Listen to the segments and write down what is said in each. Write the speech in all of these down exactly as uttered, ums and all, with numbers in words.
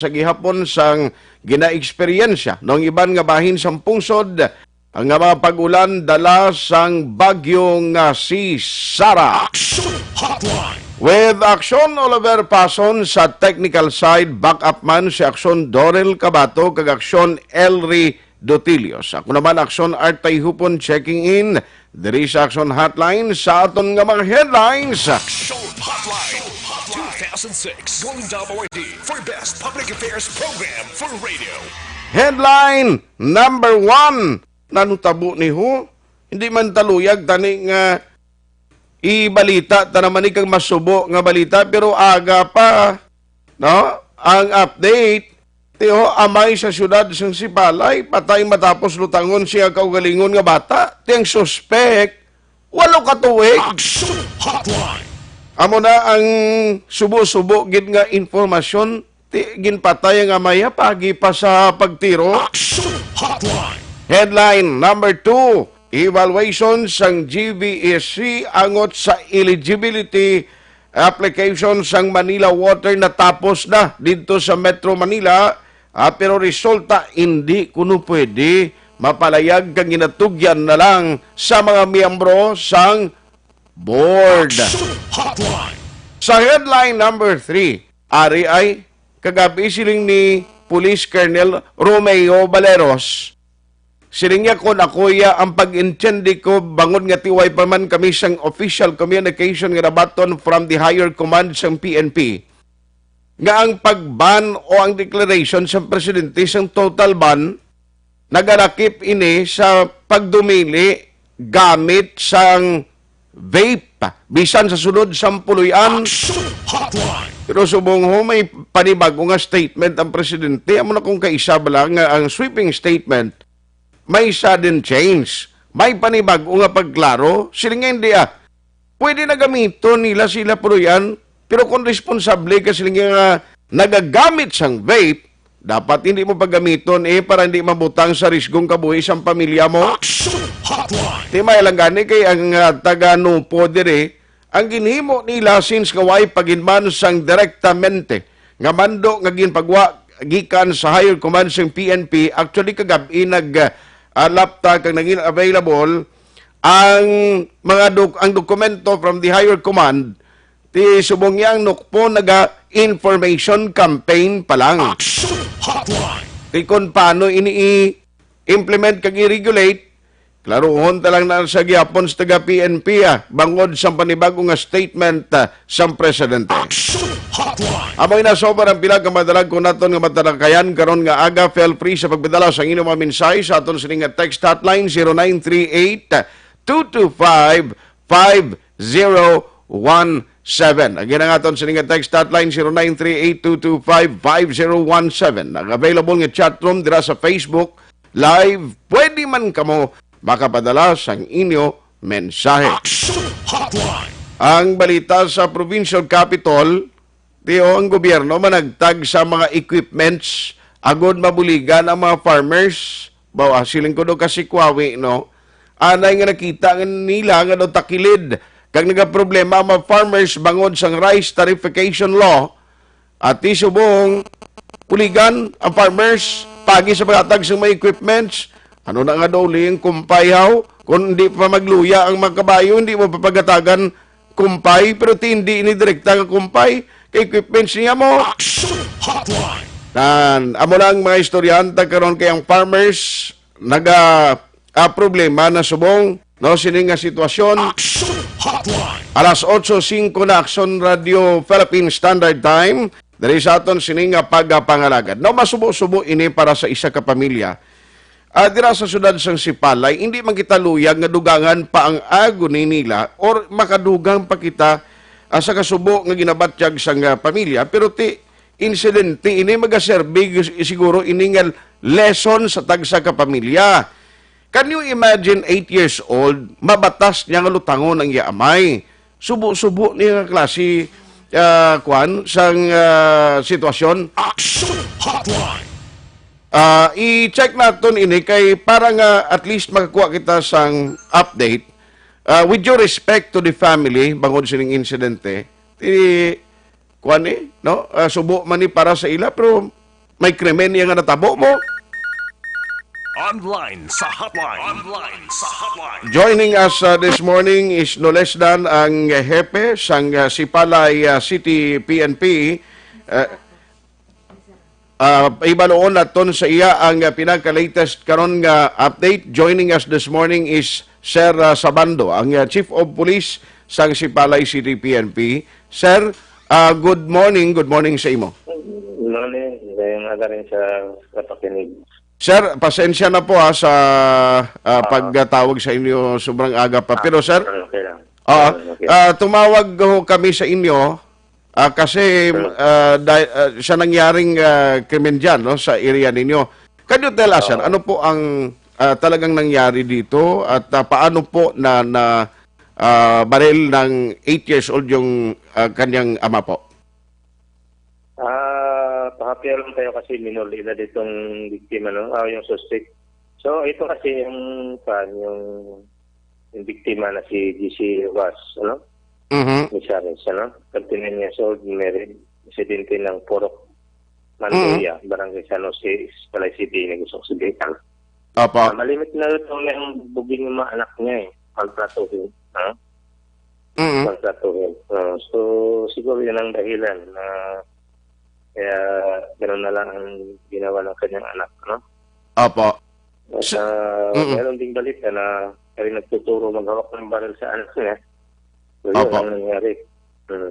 sa gihapon sang ginaeksperyensya ng iban nga bahin sang pungsod, ang nga mga pag-ulan dala sang bagyo nga si Sara. Action Hotline. With Action Oliver Pason sa technical side, backup man si Action Dorel Cabato kag Action Elri Dotilios. Ako naman, Action Art Tayhupon, checking in diri sa Action Hotline sa aton nga mga headlines. Action Hotline two thousand six Golden Dome Awardee for Best Public Affairs Program for Radio. Headline number one. Nanutabo ni ho? Hindi man taluyag tani nga ibalita ta naman ni kag masubo nga balita, pero aga pa, no? Ang update, tiyo, amay sa siyudad sang Sipalay, patay matapos lutangon siya kaugalingon nga bata. Ti ang suspek, walo ka tuig. Action Hotline. Amo na ang subo-subo gid nga informasyon, ti ginpatay ang amay pagi pa sa pagtiro. Action Hotline. Headline number two, evaluation sang G V S C angot sa eligibility application sang Manila Water natapos na didto sa Metro Manila, ah, pero resulta hindi kuno pwede mapalayag kag ginatugyan na lang sa mga miyembro sang board. Action Hotline. Sa headline number three, ari ay kagabi siling ni Police Colonel Romeo Valeros, siling niya, "Kon ako ya ang pag-intindi ko, bangod nga tiway pa man kami sang official communication nga nabaton from the higher command sang P N P, nga ang pag-ban o ang declaration sang presidente sang total ban nagalakip ini sa pagdumili gamit sang vape bisan sa sulod sang puloy-an." Action Hotline. Pero subong ho, may panibago nga statement ang presidente. Amo na kung kaisa bala nga ang sweeping statement may sudden change, may panibago nga pagklaro. Siling niya, hindi ah. Pwede na gamiton nila sila puloy-an, pero kung responsable ka sila nga nagagamit sang vape, dapat hindi mo paggamiton eh para hindi mabutang sa risgong kabuhi sang pamilya mo. Action Hotline. Ti may lang gani kay ang ah, taga Nupo diri, ang ginhimo nila since nga way paginman sang direktamente nga mando nga ginpagwa gikan sa higher command sang P N P, actually kagab-i nag ah, lapta kag naging available ang mga dok-, ang dokumento from the higher command, ti subong niya ang Nukpo naga-information campaign pa lang. Action Hotline. Ti kon paano ini i-implement kag i-regulate, klaruhon ta lang na sa gihapon sa taga P N P, ah, bangod sa panibago nga statement, ah, sang presidente. Action Hotline. Amo na, so para ang pila ka madalag ko naton nga matalakayan karon nga aga, feel free sa pagpadala sa inyong mga mensahe sa aton sining nga text hotline, zero nine three eight, two two five, five zero one seven. Again, ang aton sining nga text hotline, zero nine three eight two two five five zero one seven. Ang available nga chat room dira sa Facebook Live. Pwede man kamo makapadala sang inyo mensahe. Action Hotline. Ang balita sa Provincial Capitol, tiyo, ang gobyerno managtag sa mga equipments agod mabuligan ang mga farmers. Bawa, siling ko do kasi kwawi, no? Anay nga nakita nga nila nga daw takilid kag nagaproblema ang mga farmers bangod sang rice tariffication law. Ati subong, puligan ang farmers pagi sa paghatag sa mga equipments. Ano na nga daw uli ang kumpay, haw? Kung hindi pa magluya ang mga kabayo, hindi mo papagatagan kumpay, pero ti hindi ini direkta nga kumpay, kay equipments niya mo. Action Hotline. Nan, amo lang mga istorya ta karon kay ang farmers naga ah, problema na subong, no, sini nga sitwasyon. Action Hotline. Alas otso singko na, Action Radio Philippine Standard Time. Diri sa aton sini nga pagpangalagad. No, masubo-subo ini para sa isa ka pamilya. Ah, dira sa siyudad sang Sipalay, hindi man kita luyag nga dugangan pa ang agony nila or makadugang pa kita, ah, sa kasubo nga ginabatyag sang, ah, pamilya. Pero ti, insidente ini magaserbi gis-, siguro ini nga lesson sa tagsa ka pamilya. Can you imagine, eight years old, mabatas niya nga lutangon ang iya amay? Subo-subo niya nga klase, ah, kwan, sang, ah, sitwasyon. Action Hotline. Ah, i-check naton ini kay para nga at least makakuha kita sang update. Ah, with due respect to the family, bangod sining insidente, ti, kuan ni, no? Ah, subo man ni para sa ila, pero may krimen iya nga natabo mo? Online sa hotline. Online sa hotline. Joining us uh, this morning is no less than ang hepe sang uh, Sipalay uh, City P N P. Uh, uh, ibaluon naton sa iya ang uh, pinaka-latest karon nga update. Joining us this morning is Sir uh, Sabando, ang uh, Chief of Police sang Sipalay City P N P. Sir, uh, good morning. Good morning sa imo. Morning. Ngayong aga rin sa kapakinig. Sir, pasensya na po ha, sa ah, pagtawag sa inyo sobrang aga pa. Pero sir, Ah, okay lang. Ah, Ah, okay. ah, tumawag ho kami sa inyo ah, kasi Hmm. ah, dahil, ah, sa nangyaring ah, krimen dyan no, sa area ninyo. Can you tell us, sir, Oo. ano po ang ah, talagang nangyari dito at ah, paano po na, na ah, baril ng eight years old yung ah, kanyang ama po? Ah, pahapyaw lang tayo kasi minor de edad itong biktima, no? Ah, yung suspect. So, ito kasi yung, kuwan, yung, yung biktima na si G C Rojas, ano? Mhm. Misares, ano? Thirty-nine years old, married, residente ng Purok, Manduya, Barangay San Jose, Sipalay City, Negros Occidental. Opo. Ah, malimit na ito na yung buging ng mga anak niya eh. Pagtratuhin, ha? Mm. Pagtratuhin. Ah, so, siguro yun ang dahilan na kaya ganun na lang ang ginawa ng kanyang anak, no? Opo. At, So, ah, mm. meron ding balita na kaya nagtuturo maghawak ng baril sa anak niya. So, yun Opo. ang nangyari. Hmm.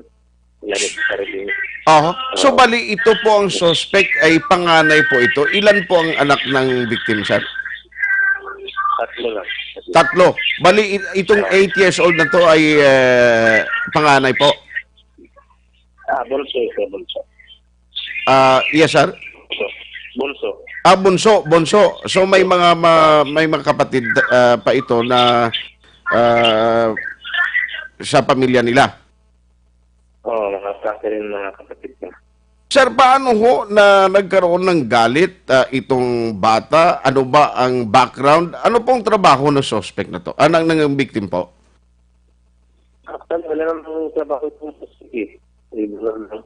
Yan ang sarili niya. Aha. So, Oo. bali, ito po ang suspect ay panganay po ito. Ilan po ang anak ng victim, sir? Tatlo lang. Tatlo. Bali, i- itong Oo. eight years old na to ay eh, panganay po. Ah, bunso ito, bunso. Ah, yes, sir. Bunso. Ah, bunso, bunso. So may mga ma- may mga kapatid ah, pa ito na ah, sa pamilya nila. Oo, mga klase rin, mga kapatid niya. Sir, paano ho na nagkaroon ng galit ah, itong bata? Ano ba ang background? Ano pong trabaho ng suspect na to? Ah, ng, ng victim po? Actually, wala namang trabaho itong suspect eh. Regular lang.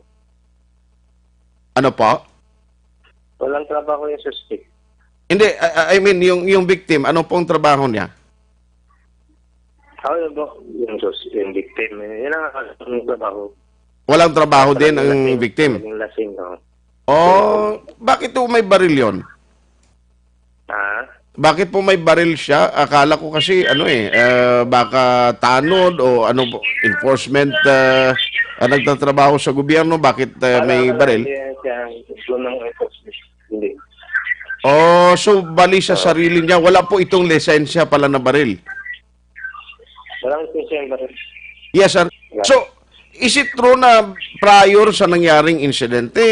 Ano po? Walang trabaho yung suspect. Hindi, I, I mean, yung, yung victim, ano pong trabaho niya? Ah, yun po. Yung sus- yung victim, eh, yun ang ang trabaho. Walang trabaho din Talagang ang lasing, victim? talagang lasing, oh. Oh, bakit po may baril yon? Ha? Bakit po may baril siya? Akala ko kasi, ano eh, eh, baka tanod o ano po, enforcement ah, ah, nagtatrabaho sa gobyerno, bakit ah, Wala, may wala, baril? Hindi yan siya, gusto ng enforcement. Hindi. Oh, so bali sa Oo. sarili niya, wala po itong lisensya pala na baril. Walang lisensya yung baril. Yes, sir. Wala. So, is it true na prior sa nangyaring insidente,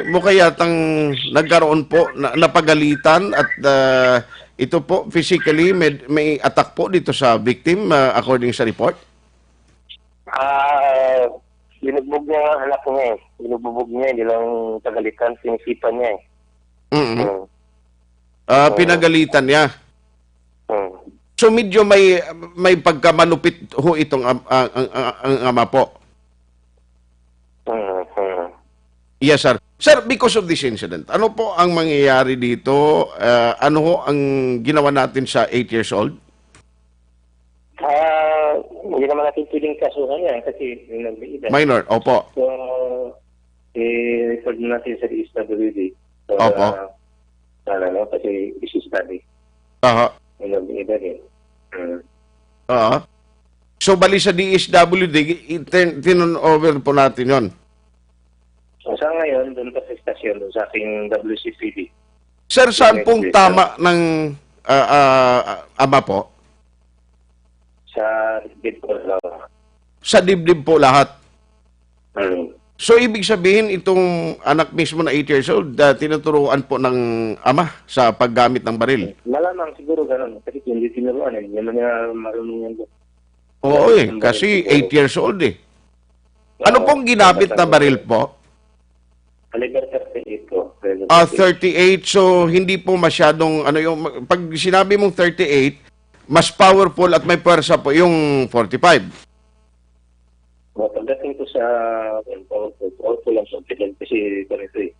mo kaya tang nagkaroon po na, napagalitan at ah, ito po physically may, may attack po dito sa victim ah, according sa report? Ah, binugbog niya ang anak niya eh. Binugbog niya, hindi lang pagalitan, sinisipan niya eh. Mm. Mm. Ah, Mm. pinagalitan niya. Mm. So medyo may may pagkamalupit ho itong am- ang, ang, ang, ang ama po. Mm, mm. Yes, sir. Sir, because of this incident, ano po ang mangyayari dito? Ah, ano ho ang ginawa natin sa eight years old? Ah, hindi naman natin pwedeng kasuhan yan kasi minor de edad. Minor, opo. So, i-record natin sa D S W D. Para, Opo. Para, no? Kasi isi-study. Aha. Minor de edad eh. Mm. Aha. So, bali sa D S W D, i- tin- tinurn over po natin yon. So, sa ngayon, doon pa sa estasyon, doon sa ating W C P D. Sir, saan Next pong week, tama ng ah, ah, ama po? Sa dibdib po lang. Sa dibdib po lahat? Hmm. So, ibig sabihin, itong anak mismo na eight years old, ah, tinuturuan po ng ama sa paggamit ng baril? Malamang siguro ganun. Kasi kung hindi tinuruan, eh, hindi naman niya marunong yan. Oo Ganun eh, ang kasi baril siguro. eight years old eh. Ano Oo, pong ginamit na basta baril po? Caliber thirty-eight po. Caliber Ah, thirty-eight. thirty-eight. So, hindi po masyadong, ano yung, pag sinabi mong thirty-eight, mas powerful at may pwersa po yung forty-five. Well, pagdating ko sa, well, powerful, powerful lang sa opinion kasi ganito eh.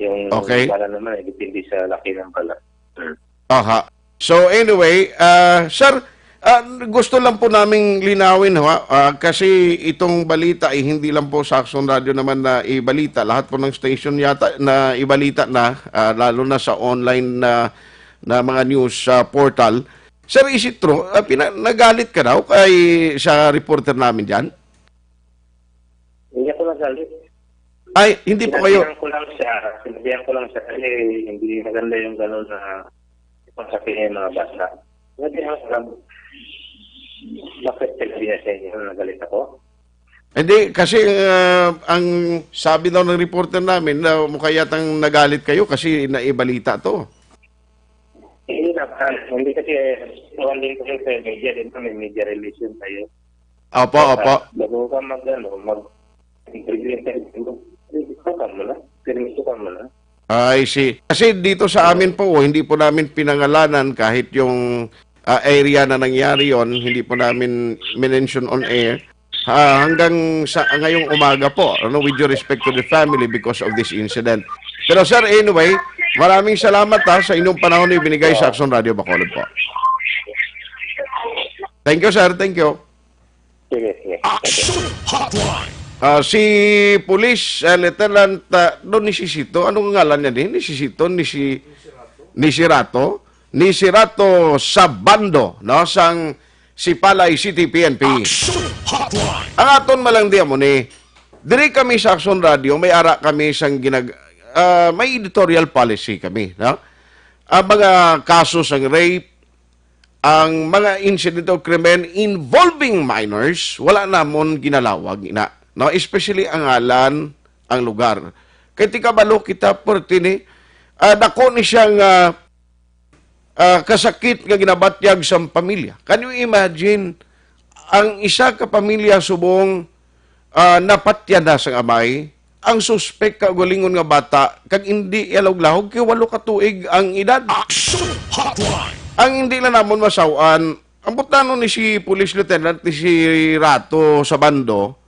Yung Okay. bala naman, eh, depende sa laki ng bala. Hmm. Aha. So anyway, ah, sir, ah, gusto lang po naming linawin, ha, ah, kasi itong balita ay hindi lang po sa Action Radio naman na ibalita. Lahat po ng station yata na ibalita na, ah, lalo na sa online na, na mga news, ah, portal. Sir, is it true? Ah, pina-, nagalit ka daw kay sa reporter namin diyan? Hindi ako nagalit. Ay, hindi po kayo Sinabihan ko lang siya, sinabihan ko lang siya, kasi hindi maganda yung gano'n na ipagsabi niya yung mga bata. Sinabihan ko lang, bakit sinabi niya sa inyo na nagalit ako? Hindi, kasi, ah, ang sabi daw ng reporter namin na mukha yatang nagalit kayo kasi naibalita to. Hindi na, ah, hindi kasi, eh, kuwan din kasi sa media din, may media relation tayo. Opo, opo. Bago ka mag, ano, mag, mag-, ikaw ka muna, permiso ka muna. I see. Kasi dito sa amin po, oh, hindi po namin pinangalanan kahit yung, ah, area na nangyari yon, hindi po namin minention on air. Ah, hanggang sa ngayong umaga po, ano, with due respect to the family because of this incident. Pero sir, anyway, maraming salamat, ha, sa inyong panahon na ibinigay sa Action Radio Bacolod po. Thank you, sir. Thank you. Sige, sige. Action Hotline. Ah, si Police, ah, Lieutenant, ah, no, Nisisito. Anong ngalan niya ni? Nisisito, Nisi-, Nisirato? Nisirato Sabando, no? Sang Sipalay City P N P. Action Hotline. Ang aton malang di amo ni, diri kami sa Action Radio, may ara kami sang ginag-, ah, may editorial policy kami, no? Ang mga kaso sang rape, ang mga incident of krimen involving minors, wala namon ginalawag ina, no? Especially ang ngalan, ang lugar. Kay ti kabalo kita, perti ni, ah, dako ni siyang, ah, ah, kasakit nga ginabatyag sa pamilya. Can you imagine, ang isa ka pamilya subong, ah, napatyan na sang amay, ang suspek kaugalingon nga bata, kag indi iya lahog-lahog kay walo ka tuig ang edad. Action Hotline. Ang hindi lang namon masaw-an, ang butano ni si Police Lieutenant ni si Rato Sabando,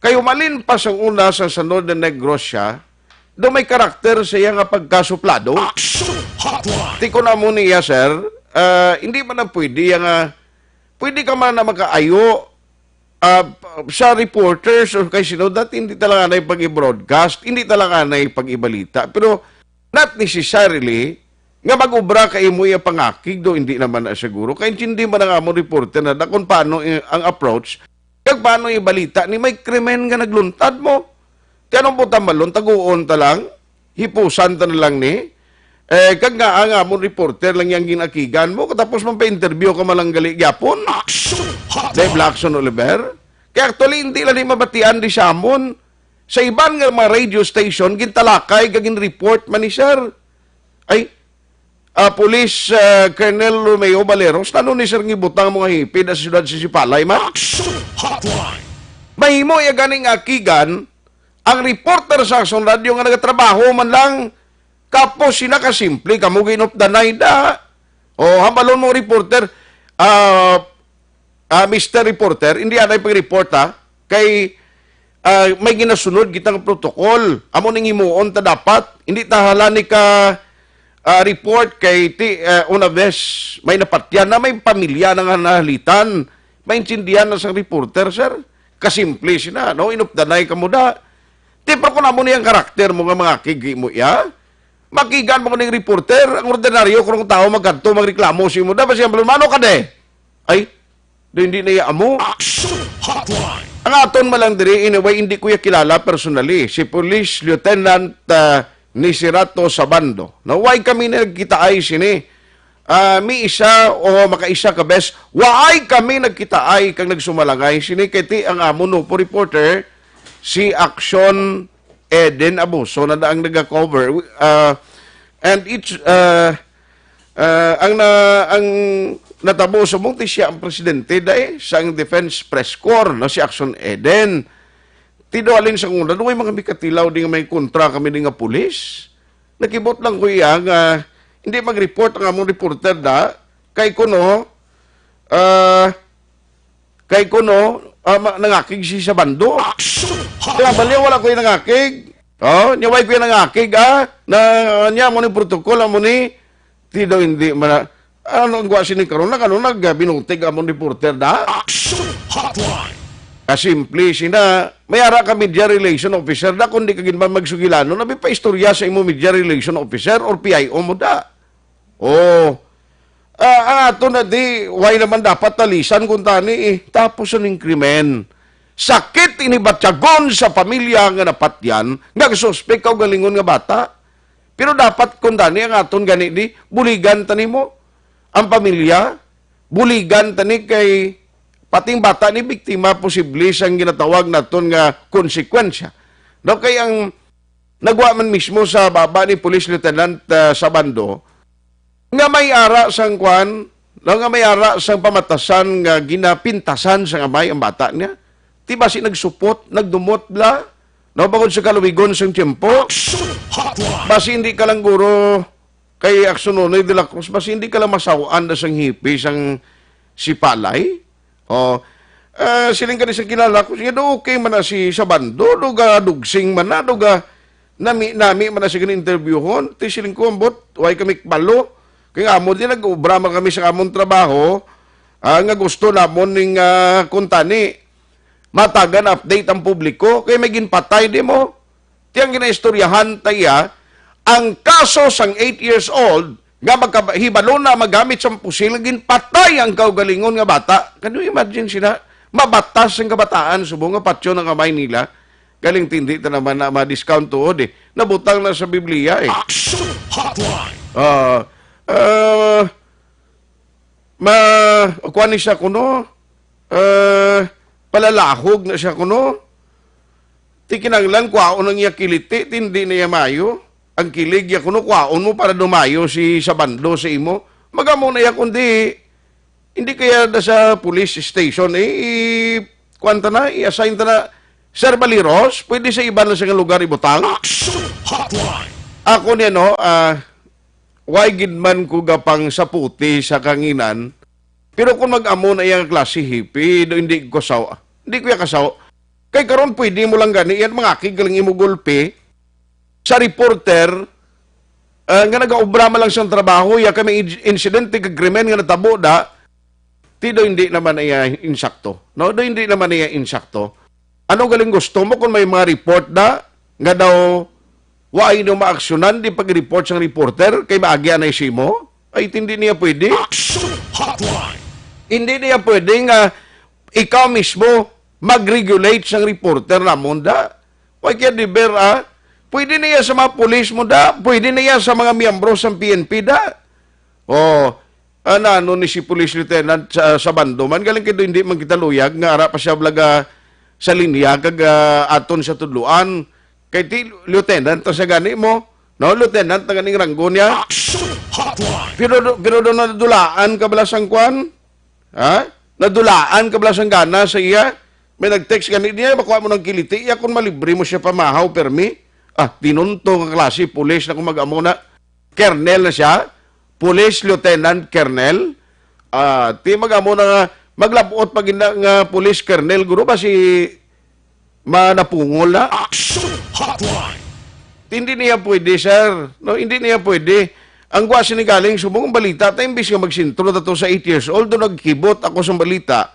kay umalin pa sang una sa, sa Northern Negros siya, do may karakter sa iya nga pagkasuplado. Action Hotline. Tikon amo niya, sir, ah, hindi man na pwede iya nga, pwede ka man na makaayo, ah, sa reporters o kay sino, that hindi talaga na pag-i-broadcast, hindi talaga na pag-ibalita. Pero not necessarily nga mag-obra ka imo iya pangakig do, hindi naman na siguro. Kaintindi man ang among reporter na, na kung paano i-, ang approach, kag paano ibalita ni may krimen nga nagluntad mo. Ti anong buta malon, taguon ta lang, hipusan ta na lang ni. Eh, kag nga ang among reporter lang yang ginakigan mo, katapos man pa-interview ka malanggali gyapon. Action Hotline. Dave Lacson Oliver. Kaya actually, hindi lang ni mabatian di sa amon. Sa iban nga mga radio station, gintalakay kag gin-report man ni sir. Ay, ah, Police, ah, Colonel Romeo Baleros, ano ni sir nga ibutang mo nga hipid sa siyudad sa Sipalay, man? Action Hotline. Mahimo iya ganing akigan ang reporter sa Action Radio nga nagatrabaho man lang, kapos sila ka simple, kamo ginupdanay da. O, hambalon mo, reporter, ah, ah, Mister Reporter, hindi anay pag-report, ha? Kay, ah, may ginasunod kita nga protocol. Amo ning himuon ta dapat. Hindi ta halani ka, ah, report kay ti, ah, una bes may napatyan na, may pamilya na nga nahalitan. Maintindihan na sang reporter, sir. Kasimple sina, no? Inupdanay ka mo da. Ti, pero kung amo ni ang karakter mo nga mga kigi mo, ya? Makigan mo kuning reporter, ang ordinaryo kung tao magkadto, magreklamo sa imo, dapat siya, "Mano ka de?" Ay, do hindi na iya amo. Action Hotline. Ang aton man lang diri, in a way, hindi ko iya kilala personally. Si Police Lieutenant, ah, Nisirato Sabando. Na way kami nagkitaay sini. Ah, may isa o makaisa ka bes, waay kami nagkitaay kag nagsumalangay sini. Kay ti ang amo no po reporter, si Action Eden Abuso na ang naga-cover. Ah, and it's, ah, ah, ang na, ang natabo sa mong ti siya ang presidente dai sa ang Defense Press Corps, no, si Action Eden. Ti do halin sa una, doon mga mikatilaw di nga may kontra kami di nga pulis. Nakibot lang ko iya nga hindi mag-report ang among reporter da, kay kuno, ah, kay kuno, ah, ma-, nangakig si Sabando. Action! Kaya baliw, wala ko'y nangakig. Oh, nya way ko yan nangakig, ah. Na, nya mo ni protocol, amo ni, ti daw hindi man na, ano ang gwa sini karon na, ano nagbinutig among reporter na? Action Hotline! Kasimple sina, may ara ka media relation officer da, kundi ka gid man magsugilano, nabi pa istorya sa imo media relation officer or P I O mo da. Oh, ah, ang ato na di, why naman dapat talisan kung tani eh? Tapos ang krimen. Sakit ini batyagon sa pamilya nga napatyan, nga suspek kaugalingon nga bata. Pero dapat kung tani ang aton gani di, buligan tani mo. Ang pamilya, buligan tani kay pating bata ni biktima posible sang ginatawag naton nga konsekwensya. No, kay ang nagwa man mismo sa baba ni Police Lieutenant, ah, Sabando nga may ara sang kwan, no, nga may ara sang pamatasan nga ginapintasan sang amay ang bata niya. Ti basi nagsupot, nagdumot bla, no, bangod sa kaluwigon sang tiyempo. Action Hotline! Basi hindi ka lang guro kay Aksunonoy de la Cruz, basi hindi ka lang masaw-an na sang hipi sang sipalay. Oh, ah, siling ka ni sa kilala ko, sige, do okay man na si Sabando, do ga dugsing man na, do ga nami-nami man na siya interviewhon. Ti siling ko, ambot, way kami kabalo. Kay nga amo din, nag-ubra man kami sa amon trabaho, ah, nga gusto namon ning, ah, kuntani, matagan update ang publiko. Kay may ginpatay di mo. Ti ang ginaistoryahan ta iya, ang kaso sang eight years old nga magkahibalo na magamit sang pusil nga ginpatay ang kaugalingon nga bata. Can you imagine sila? Mabatas ang kabataan, subong nga patyon ang kamay nila. Galing tindi ta naman na ma-discount tuod eh. Nabutang na sa Biblia eh. Action Hotline! Ah, ah, ma, kuwan ni siya kuno, ah, palalahog na siya kuno. Ti kinahanglan kwaon ang iya kiliti, ti hindi na iya mayo. Ang kilig iya kuno, kwaon mo para dumayo si Sabando sa imo. Magamo na iya, kundi hindi kaya na sa police station, eh, i-, kuwan ta na, i-assign ta na. Sir Baliros, pwede sa iban na sa nga lugar ibutang? Action Hotline! Ako niya, no, ah, way gid man ko gapang saputi sa kanginan, pero kung mag-amo na iyang klase hipi, do hindi ko kasaw, hindi ko iya kasaw. Kay karon pwede mo lang gani, yan mga kigaling imo gulpi sa reporter, ah, nga nagaobra man lang siyang trabaho, ya kami in-, insidente kag krimen nga natabo da, ti do hindi naman iya insakto. No, do hindi naman iya insakto. Ano galing gusto mo kung may mga report na nga daw wa ay no maaksyonan di pag-report sang reporter kay maagi anay simo? Ay, hindi niya pwede. Action Hotline! Hindi niya pwede nga ikaw mismo mag-regulate sang reporter namon da. Why can't di ber, ah? Pwede niya sa mga pulis mo da, pwede niya sa mga miyembro sang P N P da. Oh, ano, ano ni si Police Lieutenant sa, sa bando man, galing kay do hindi man kita luyag nga ara pa siya blaga sa linya kag, ah, aton sa tudloan. Kay ti lieutenant ta sa gani mo, no? Lieutenant na ganing ranggo niya. Action Hotline! Pero do, pero do nadulaan ka bala sang kwan? Ha? Nadulaan ka bala sang gana sa iya? May nag-text gani niya, makuha mo ng kiliti, iya kung malibre mo siya pamahaw, permi? Ah, tinunto nga klase, pulis na kung mag-amo na. Colonel na siya, Police Lieutenant Colonel. Ah, ti mag-amo na nga, maglabot pa gina nga Police Colonel, guro ba si manapungol na? Action Hotline! Hindi niya pwede, sir. No, hindi niya pwede. Ang gwa sini galing, subong ang balita, ta imbis nga magsentro na to sa eight years old, do nagkibot ako sa balita,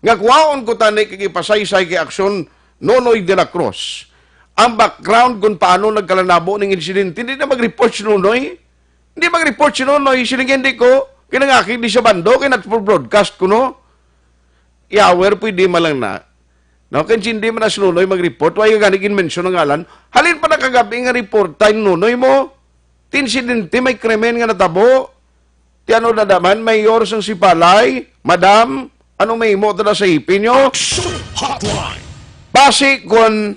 nga kuwaon ko tani kag ipasaysay kay Action Nonoy de la Cruz. Ang background kung paano nagkalanabo ning insidente, hindi na mag-report si Nonoy. Hindi mag-report si Nonoy, siling hindi ko, kinangakig di sa bando, kay nag-broadcast ko, no? Yawer, pwede man lang na. No, kay hindi man na si Nonoy mag-report, why ka gani gin-mention ang ngalan? Halin pa na kagabi nga report tayo ni Nonoy mo. Ti insidente may krimen nga natabo. Ti ano na naman, mayor sang Sipalay, madam, ano may imo na sa ipin nyo? Action Hotline! Basi kon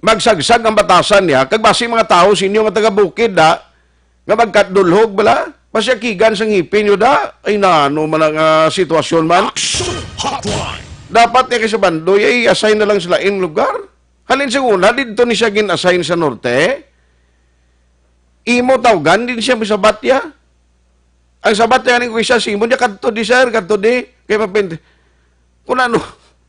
magsagsag ang batasan niya, kag basi mga tao sa inyo nga taga-bukid, da, nga magkadulhog bala, pasiakigan sang ngipin nyo, da, ay naano man ang, ah, sitwasyon man. Action Hotline! Dapat niya kay sa Bandoy, ay assign na lang sa laing lugar. Halin sa una, dito ni siya gin-assign sa norte. Imo tawgan, din siya misabat ya. Ang sabat niya ni Kuya, si imo niya, kadto di, sir, kadto di. Kay mapin-, kung ano,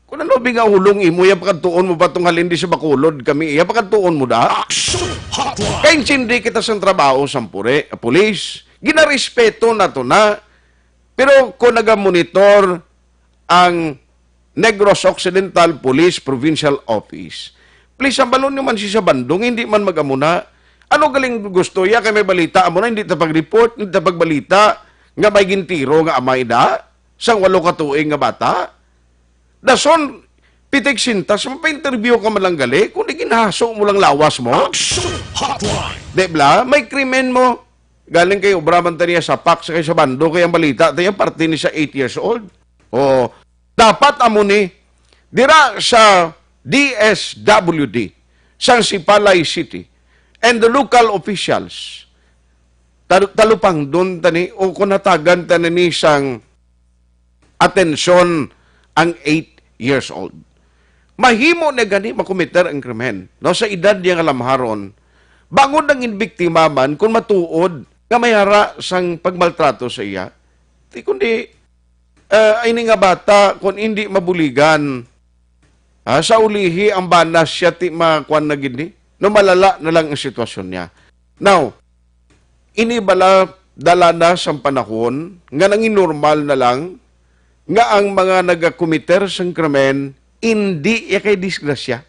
Kung ano bi nga ulong imo, iya pakadtuon mo ba tong halin di sa Bacolod kami, iya pakadtuon mo da? Action Hotline! Kaintindi kita sang trabaho sang puri-, pulis. Ginarespeto nato na. Pero kung nagamonitor ang Negros Occidental Police Provincial Office, please, hambalon niyo man si Sabando nga hindi man mag-amo na. Ano galing gusto iya kay may balita amo na, hindi ta pag-report, hindi ta pagbalita nga may gintiro nga amay da sang walo ka tuig nga bata? Dason, pitik sintas, mapa-interview ka man lang gali, kundi ginhaso mo lang lawas mo. Action Hotline! Di bala? May krimen mo. Galing kay obra man taniya sa Pax sa kay Sabando, kay ang balita tayo, parte ni sa eight years old. O, dapat amo ni, dira sa D S W D, sang Sipalay City, and the local officials, tal-, talupangdon tani, o kung natagan tani ni sang atensyon ang eight years old. Mahimo na gani makomiter ang krimen, no, sa edad niya nga lamharon, bangod ang inbiktima man kung matuod nga may ara sang pagmaltrato sa iya. Di kundi, ah, ini nga bata, kung hindi mabuligan, ah, sa ulihi ang bana siya ti makuan na gid ni, no, malala na lang ang sitwasyon niya. Now, ini bala dala na sang panahon nga nangin normal na lang nga ang mga nagakomiter sang krimen indi iya kay disgrasya?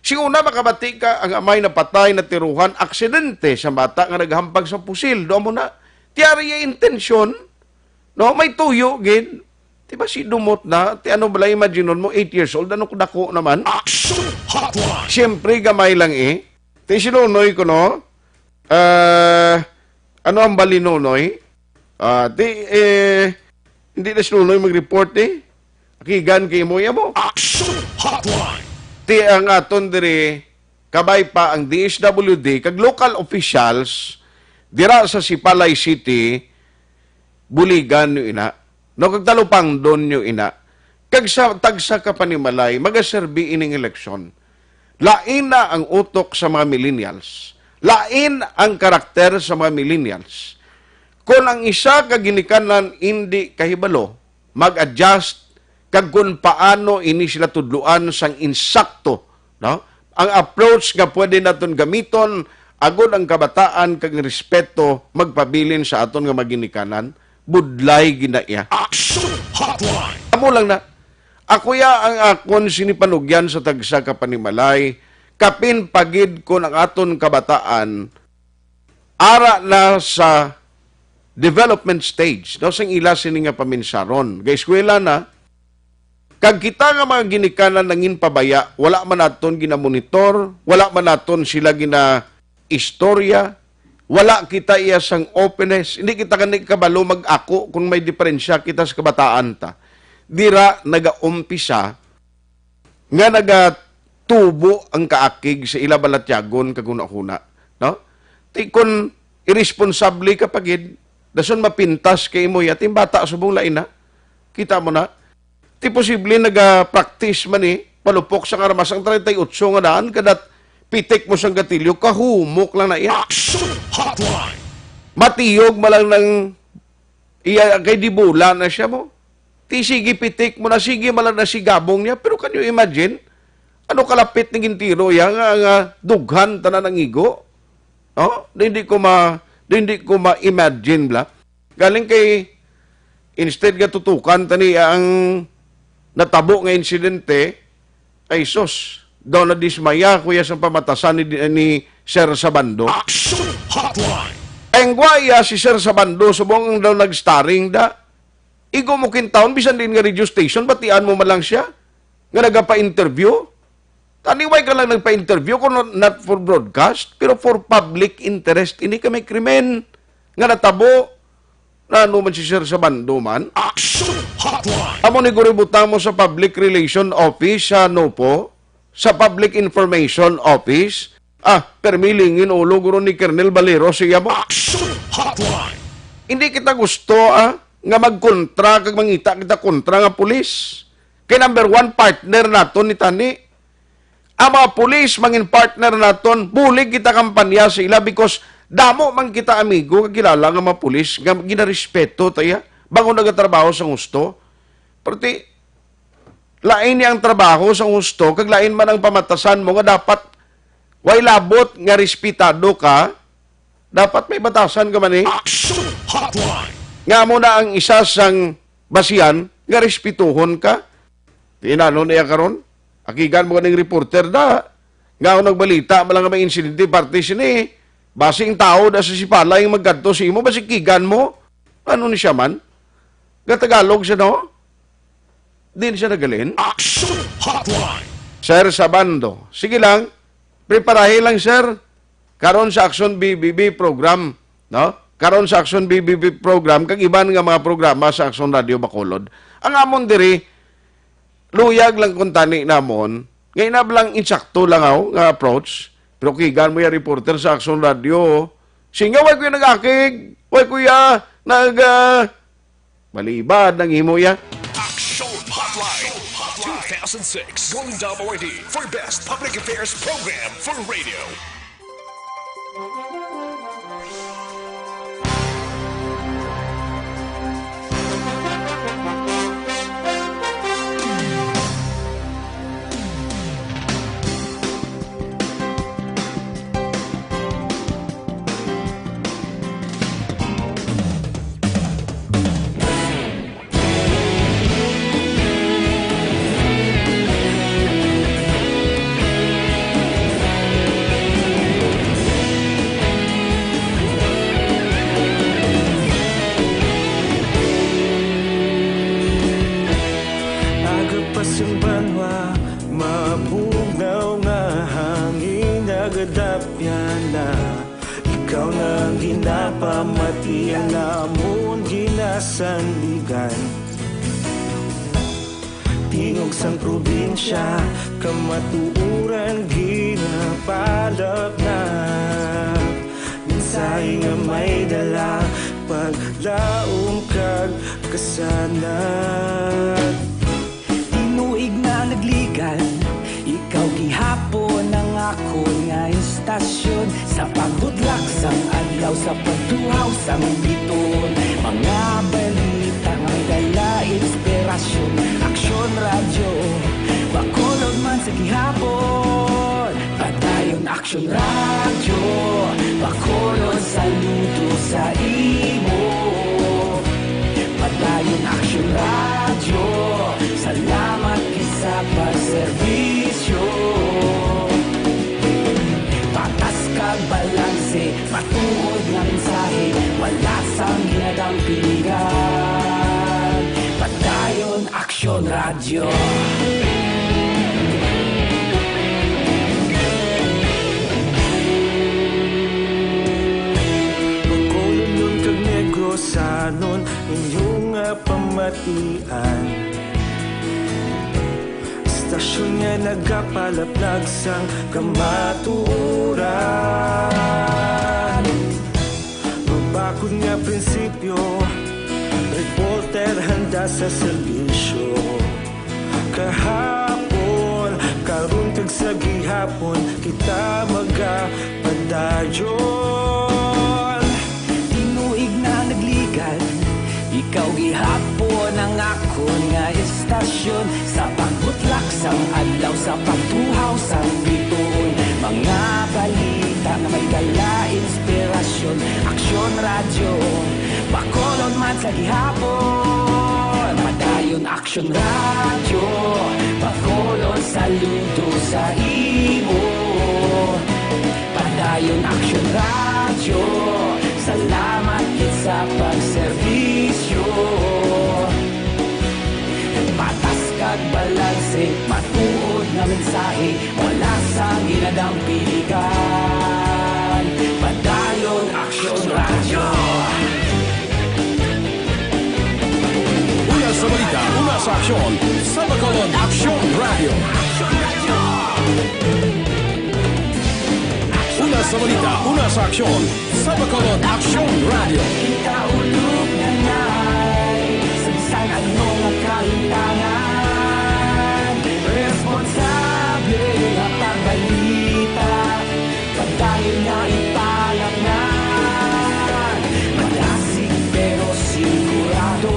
Si una, makabati ka, ang amay napatay, natiruhan, aksidente sa bata nga naghampag sa pusil. Do mo na, tiyari iya intensyon, no? May tuyo gid. Di ba si dumot na? Ti ano bala, imaginon mo, eight years old, ano dako naman? Action Hotline! Siyempre, gamay lang eh. Ti si Nonoy ko, no? Ah, ano ang bali, Nonoy? Ah, ti, eh, hindi na si Nonoy mag-report eh. Akigan kay mo, iya mo. Action Hotline! Ti ang aton diri, kabay pa ang D S W D, kag local officials, dira sa Sipalay City, buligan nyo ina. No, kag talupangdon nyo ina. Kag sa tagsa ka panimalay, magaserbi ining eleksyon. Lain na ang utok sa mga millennials. Lain ang karakter sa mga millennials. Kung ang isa ka ginikanan indi kahibalo, mag-adjust kag kung paano ini sila tudloan sang insakto, no? Ang approach nga pwede naton gamiton, agod ang kabataan kag ang respeto magpabilin sa aton nga mga ginikanan, budlay gid na iya. Action Hotline! Amo lang na. Ako ya ang akon sinipanugyan sa tagsa ka panimalay, kapin pa gid kon ang aton kabataan ara na sa development stage, no, sang ila sini nga paminsaron. Gaeskwela na, kag kita nga mga ginikanan nangin pabaya, wala man naton ginamonitor, wala man naton sila ginaistorya, wala kita iya sang openness, hindi kita gani kabalo mag-ako kung may diferensya kita sa kabataan ta. Dira nagaumpisa nga nagatubo ang kaakig sa ila balatyagon kag hunahuna, no? Ti kon iresponsable ka pa gid, dason mapintas kay imo ya, ti bata subong lain na. Kita mo na? Ti posible naga-practice man ni, palupok sang armas ang treinta y ocho nga daan, kadat pitik mo sang gatilyo, kahumok lang na iya. Action Hotline! Matiyog man lang nang iya, kay di bola na siya mo. Ti sige pitik mo na, sige man lang na si gabong niya. Pero can you imagine? Ano kalapit ni gintiro iya nga, nga dughan tanan ang igo? Oh, di, hindi ko ma, di, hindi ko ma-imagine bla. Galing kay, instead nga tutukan tani ang natabo nga insidente, ay sus, daw nadismaya kuya sa pamatasan ni, ni Sir Sabando. Action Hotline! Ang gwaya si Sir Sabando, subong ang daw nag-starring da. Igo mo kintawon, bisan din nga radio station, batian mo man lang siya nga nagapa-interview. Taniway ka lang nagpa-interview, kung not, not for broadcast, pero for public interest. Ini ka may krimen nga natabo. Na ano man si Sir Sabando man? Action Hotline! Amo ni guri butang mo sa Public Relation Office sa NOPO, sa Public Information Office. Ah, permi lingin ulo guro ni Colonel Valero siya mo. Action Hotline! Hindi kita gusto, ah, nga magkontra kag mangita kita kontra nga pulis. Kay number one, partner naton ni tani. Ang mga pulis, mangin partner naton, bulig kita kampanya sa ila because damo man kita amigo, kakilala nga mga pulis nga ginarespeto ta iya, bangod nagatrabaho sa gusto. Pero ti, Lain ni ang trabaho sang husto, kag lain man ang pamatasan mo nga dapat way labot nga respetado ka, dapat may batasan ka man, eh. Action Hotline. Nga mo na ang isa sang basihan nga respetuhon ka. Tinalo niya karon. Akigan mo kaning reporter da. Nga ako nagbalita, malang may insidente parte sini. Basi ang tao da sa Sipala yung magkadto sa imo, basi kigan mo. Ano ni siya man? Gatagalog siya, no? Din siya nagalin. Action Hotline. Sir Sabando. Sige lang. Preparahi lang, sir. Karon sa Action B B B program, no? Karon sa Action B B B program, kag iban nga mga programa sa Action Radio Bacolod. Ang amon diri, luyag lang kung tani namon, nga inablang insakto lang ako nga approach, pero kigan mo ya reporter sa Action Radio, singa, way ko ya nag-akig, way ko ya nag, ah, malibad ang himo ya. Action Hotline two thousand six, Golden Dome Awardee for Best Public Affairs Program for Radio. Aga pa sing banwa, mabugnaw nga hangin nagadapyan na. Ikaw na ang ginapamati, ang amon ginasandigan. Tingog sang probinsya, kamatuoran ginapalapnap. Mensahe nga may dala, paglaom kag kasanag. Tinuig na nagligan, ikaw gihapon ang akon nga istasyon. Sa pagbutlak sang adlaw, sa pagtuhaw sang bituon, mga balita nga may dala inspirasyon. Aksyon Radyo, Bacolod man sa gihapon. Padayon Aksyon Radyo, Bacolod, saludo sa imo. Padayon Aksyon Radyo, salamat gid sa pagserbisyo. Patas kag balanse, matuod nga mensahe, wala sang ginadampingan. Padayon Aksyon Radyo. Bacolodnon kag Negrosanon, inyo nga pamatian. Istasyon nga nagapalaplag sang kamatuoran. Mabakod nga prinsipyo, reporter handa sa serbisyo. Kahapon, karon kag sa gihapon, kita magapadayon. Tinuig na nagligan, ikaw gihapon ang akon nga istasyon. Sa pagbutlak sang adlaw, sa pagtuhaw sang bituon, mga balita nga may dala inspirasyon. Aksyon Radyo, Bacolod man sa gihapon. Padayon Aksyon Radyo, Bacolod, saludo sa imo. Padayon Aksyon Radyo, salamat gid sa pagserbisyo. Patas kag balanse, matuod nga mensahe, wala sang ginadampingan. Padayon Aksyon Radyo. Una sa balita, una sa aksyon, sa Bacolod Aksyon Radyo. Una sa balita, una sa aksyon, sa Bacolod Aksyon Radyo. Kita ulog nanay sa bisan ano nga kahintangan. Responsable nga pagbalita, padayon nga ipalapngan. Madasig pero sigurado,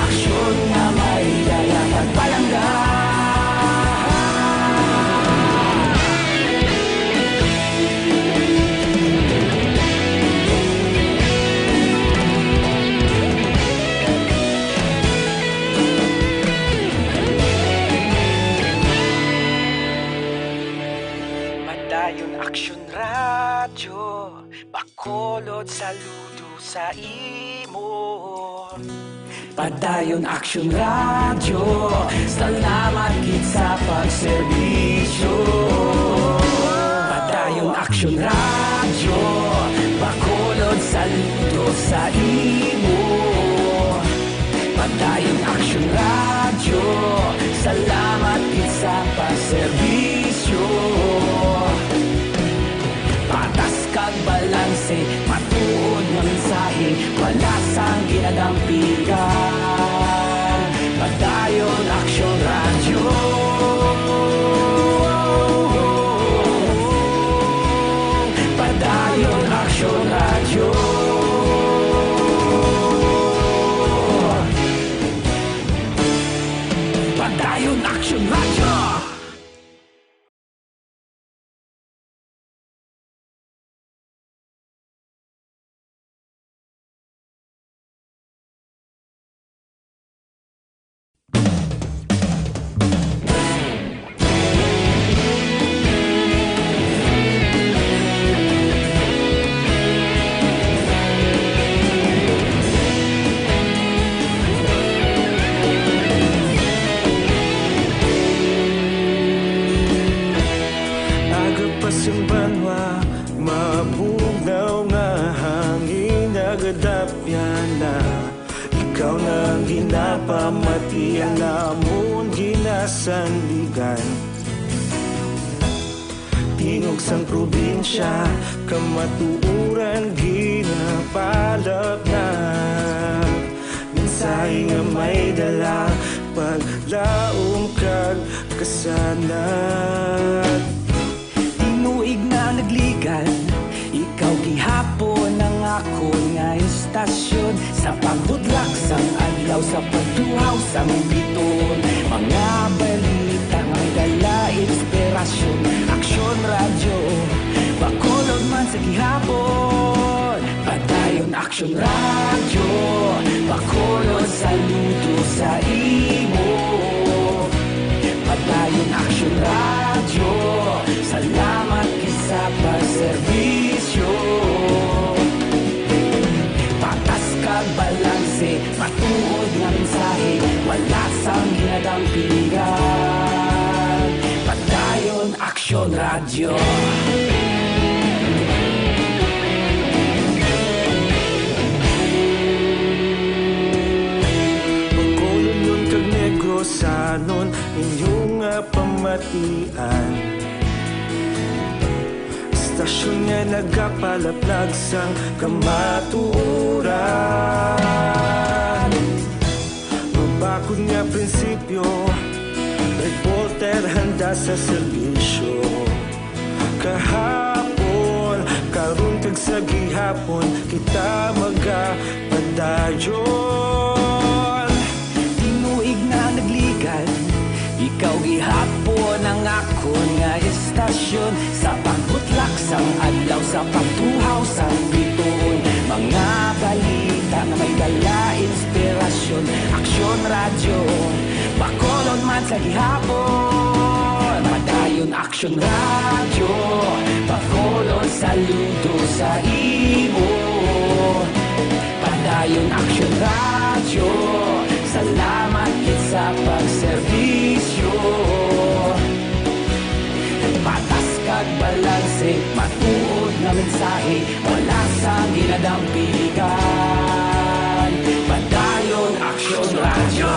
aksyon nga may dala. Pagpalangga Bacolod, saludo sa imo. Padayon Aksyon Radyo, salamat gid sa pagserbisyo. Padayon Aksyon Radyo, Bacolod, saludo sa imo. Padayon Aksyon Radyo, salamat gid sa pagserbisyo. Patas kag balanse, matuod nga mensahe, wala sang ginadampigan. Padayon Aksyon Radyo. Padayon Aksyon Radyo. Padayon Aksyon Radyo. Aga pa sing banwa, mabugnaw nga hangin nagadapyan na. Ikaw na ang ginapamatian namon ginasandigan. Tingog sang probinsya, kamatuoran ginapalapnag. Mensahe nga may dala, paglaom kag kasanag. Tinuig na nagligan, ikaw gihapon ang akon nga istasyon. Sa pagbudlak sang adlaw, sa pagtuhaw sang bituon, mga balita nga may dala inspirasyon. Aksyon Radyo, Bacolod man sa gihapon. Padayon Aksyon Radyo, Bacolod, saludo sa imo. Padayon Aksyon Radyo, salamat gid sa pagserbisyo. Patas kag balanse, matuod nga mensahe, wala sang ginadampigan. Padayon Aksyon Radyo. Bacolod kag Negrosanon, inyo nga pamatian. Istasyon nga nagapalaplag sang kamatuoran. Mabakod nga prinsipyo, reporter handa sa serbisyo. Kahapon, karon kag sa gihapon, kita magapadayon. Tinuig na nagligan, ikaw gihapon ang akon nga istasyon. Sa pagbutlak sang adlaw, sa pagtuhaw sang bituon, mga balita nga may dala inspirasyon. Aksyon Radyo, Bacolod man sa gihapon. Padayon Aksyon Radyo, Bacolod, saludo sa imo. Padayon Aksyon Radyo, salamat gid sa pagserbisyo. Patas kag balanse, matuod nga mensahe, wala sang ginadampigan. Padayon Aksyon Radyo.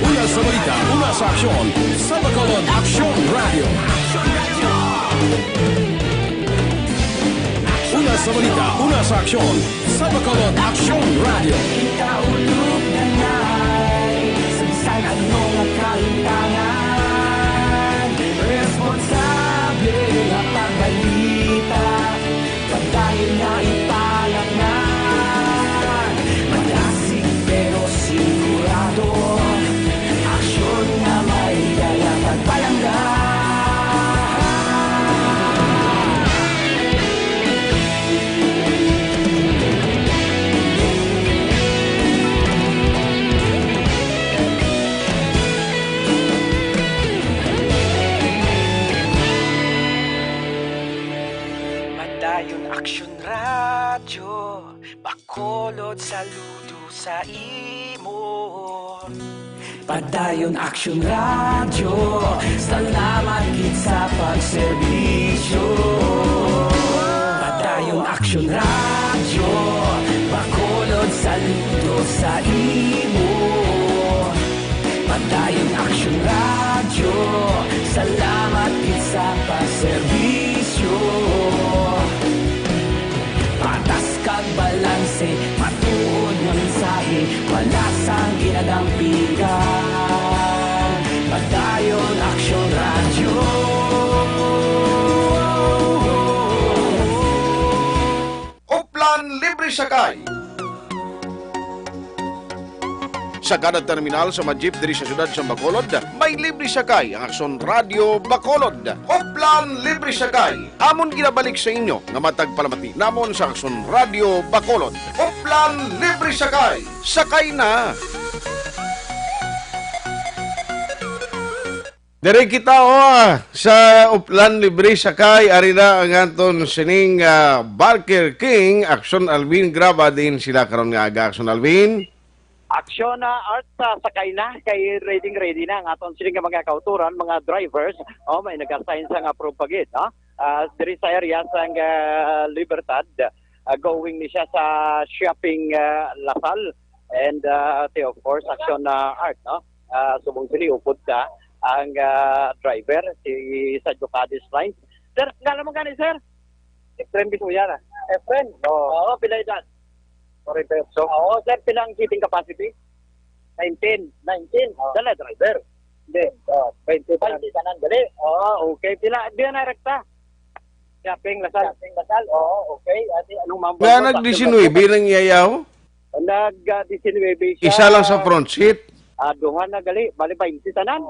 Una sa balita, una sa aksyon, sa Bacolod Aksyon Radyo. Una sa balita, una sa aksyon, sa Bacolod Aksyon Radyo. Kaulog na ngay, sa bisan ano nga kahintangan, responsable nga pagbalita, padayon nga ipalapngan. Madasig pero sigurado, aksyon nga may dala pagpalangga. Ayon Aksyon Radyo, Bacolod, saludo sa imo. Padayon Aksyon Radyo, salamat gid sa pagserbisyo. Padayon Aksyon Radyo, Bacolod, saludo sa imo. Padayon Aksyon Radyo, salamat gid sa pagserbisyo. Patas kag balanse, matuod nga mensahe, wala sang ginadampigan. Padayon Aksyon Radyo. Oplan Libre Sakay. Sa kada terminal sa mga jeep diri sa siyudad sa Bacolod, may libre sakay ang Aksyon Radyo Bacolod. Oplan Libre Sakay. Amon ginabalik sa inyo nga matag palamati namon sa Aksyon Radyo Bacolod. Oplan Libre Sakay. Sakay na! Diri kita, oh, sa Oplan Libre Sakay, ari na ang aton sining, ah, Barker King, Aksyon Alvin Graba, diin sila karon nga aga, Aksyon Alvin? Aksyon na, Art, sa sakay na, kay ready, ready na ang aton sining nga mga kautoran, mga drivers, oh, may nag-assign sa nga approve pa gid, no? Ah, diri sa area sang, ah, Libertad, ah, going ni siya sa shopping, ah, Lasal, and, ah, ti, of course, Aksyon na, Art, no? Ah, subong sini upod ka ang, ah, driver, si Sadyo Cadiz Lines. Sir, ngala mo gani, sir? Efren Bisuyara. Efren? Oo. Oo, pila edad? Forty-five. So, oo, sir, pila ang seating capacity? Nineteen. Nineteen? Oo. Dala, driver? Hindi. Oo, twenty. Twenty tanan, dali. Oo, okay. Pila, diyan na rekta? Shopping, Lasal. Shopping, Lasal. Oo, okay. Ate, anong mambo Nga mo? Nag-diecinuebe lang iya yaw? Nag, ah, diecinuebe siya. Isa lang sa front seat? Ah, duha na gali. Bali, bainte tanan.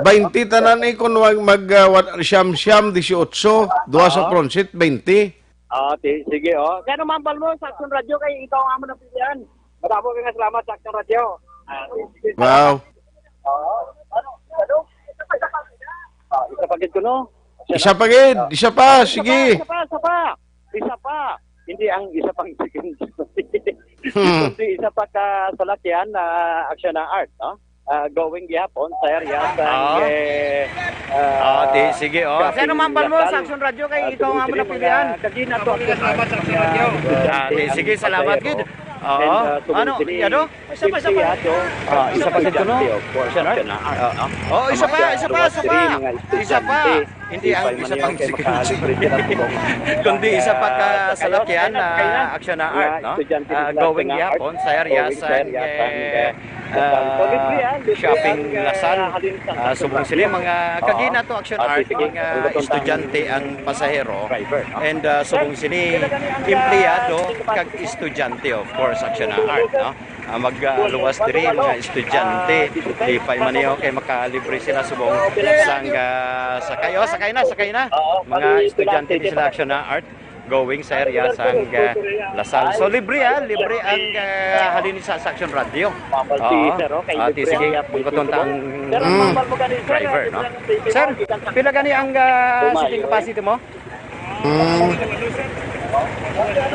Bainte tanan eh, kung mag, mag, ah, wat-, siyam-siyam, dieciocho, duha sa Oo. front seat, bainte. Ah, ti-, sige, oh. Kaya anong mambal mo sa Aksyon Radyo kay ikaw ang amon ang pilihan. Madamo nga salamat sa Aksyon Radyo. Ah, sige. Wow. Oo. Ano? Ano? Ah, isa pa gid ko, no? Isa pa gid, Ah. isa pa, Isa sige. pa, isa pa, isa pa. Isa pa. Hindi ang isa pang second. Hmm. Kundi isa pa ka salakyan na Aksyon na Art, no? Ah, going gihapon sa area sa, Ah. eh, ah, Ah, ti, sige, oh. Shopping Sino man pala mo Lasal. sa Aksyon Radyo kay Ah, ikaw nga mo sige, napilihan? mga kagina to. Salamat sa Aksyon Radyo. Ah, ti, sige, salamat gid. Oo. And, ah, Ano? sige. Ano? Isa pa, isa pa. Isa pa gid kuno. Of course, Siya na? siya na. Ah, ah. Oh, isa pa, isa pa, isa pa. Mga Isa pa. estudyante, Hindi ang isa pang security. Kundi isa pa ka salakyan na Aksyon na Art, no? Ah, going gihapon sa area sa, eh, ah, shopping Lasal. Ah, subong sini mga kagina to Aksyon Art, mga estudyante ang pasahero. And, ah, subong sini empleyado kag estudyante, of course, Aksyon Art, no? Ah, mag, ah, luwas diri, mga estudyante. Lipay man niyo kay makalibre sila subong sang, ah, sakay. Oh, sakay na, sakay na. Mga estudyante di sila Aksyon na Art going sa area sang, ah, Lasal. So, libre, ah, libre ang, ah, halin sa Aksyon Radyo. Oo. Ah, ti, sige, bungkuton ta ang driver, no? Sir, pila gani ang, ah, seating capacity mo? Mm.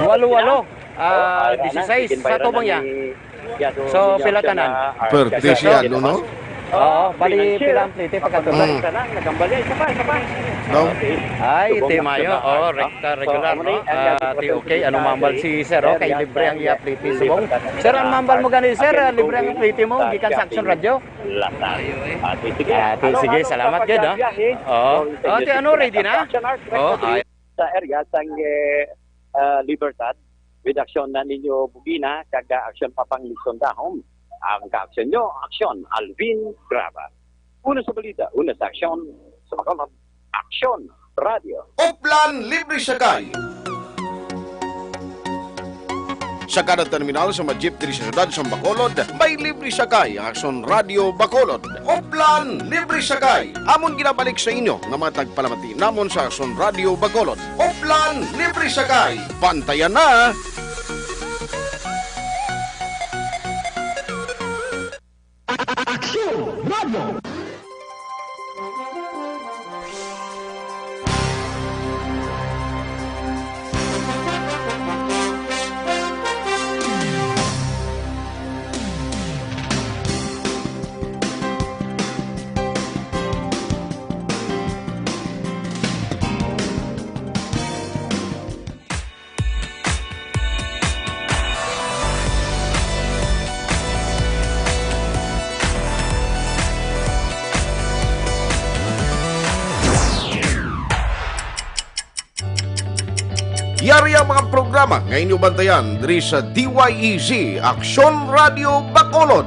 Walo-walo. Ah, disisais sa tubang niya. So, pila tanan? Perti si ano, no? Oo, bali pila ang plete pagkatubang. Mm. No? Ay, ti mayo. Oh, rekta regular, no? Ah, ti okay. Ano mambal si sir, oh? Kay libre ang iya plete subong. Sir, ang mambal mo gani, sir? Ah, libre ang plete mo gikan sa Aksyon Radyo? Ah, ti, sige. Salamat gid, oh. Oo. Oh, ti ano, ready na? Oh, ay. Sa area sang, eh, ah, Libertad, with Aksyon na ninyo Bugina, kag, ah, Aksyon Papang Lisondahom. Ang kaaksyon nyo, Aksyon Alvin Graba. Una sa balita, una sa aksyon, sa Bacolod, Aksyon Radio. Oplan Libre Sakay. Sa kada terminal sa mga jeep diri sa siyudad sa Bacolod, may libre sakay ang Aksyon Radio Bacolod. Oplan Libre Sakay. Amon ginabalik sa inyo nga mga tagpalamati namon sa Aksyon Radio Bacolod. Oplan Libre Sakay. Bantayan na! Aksyon Radio. Yari ang mga programa nga inyo bantayan diri sa D Y E Z, Aksyon Radio Bacolod.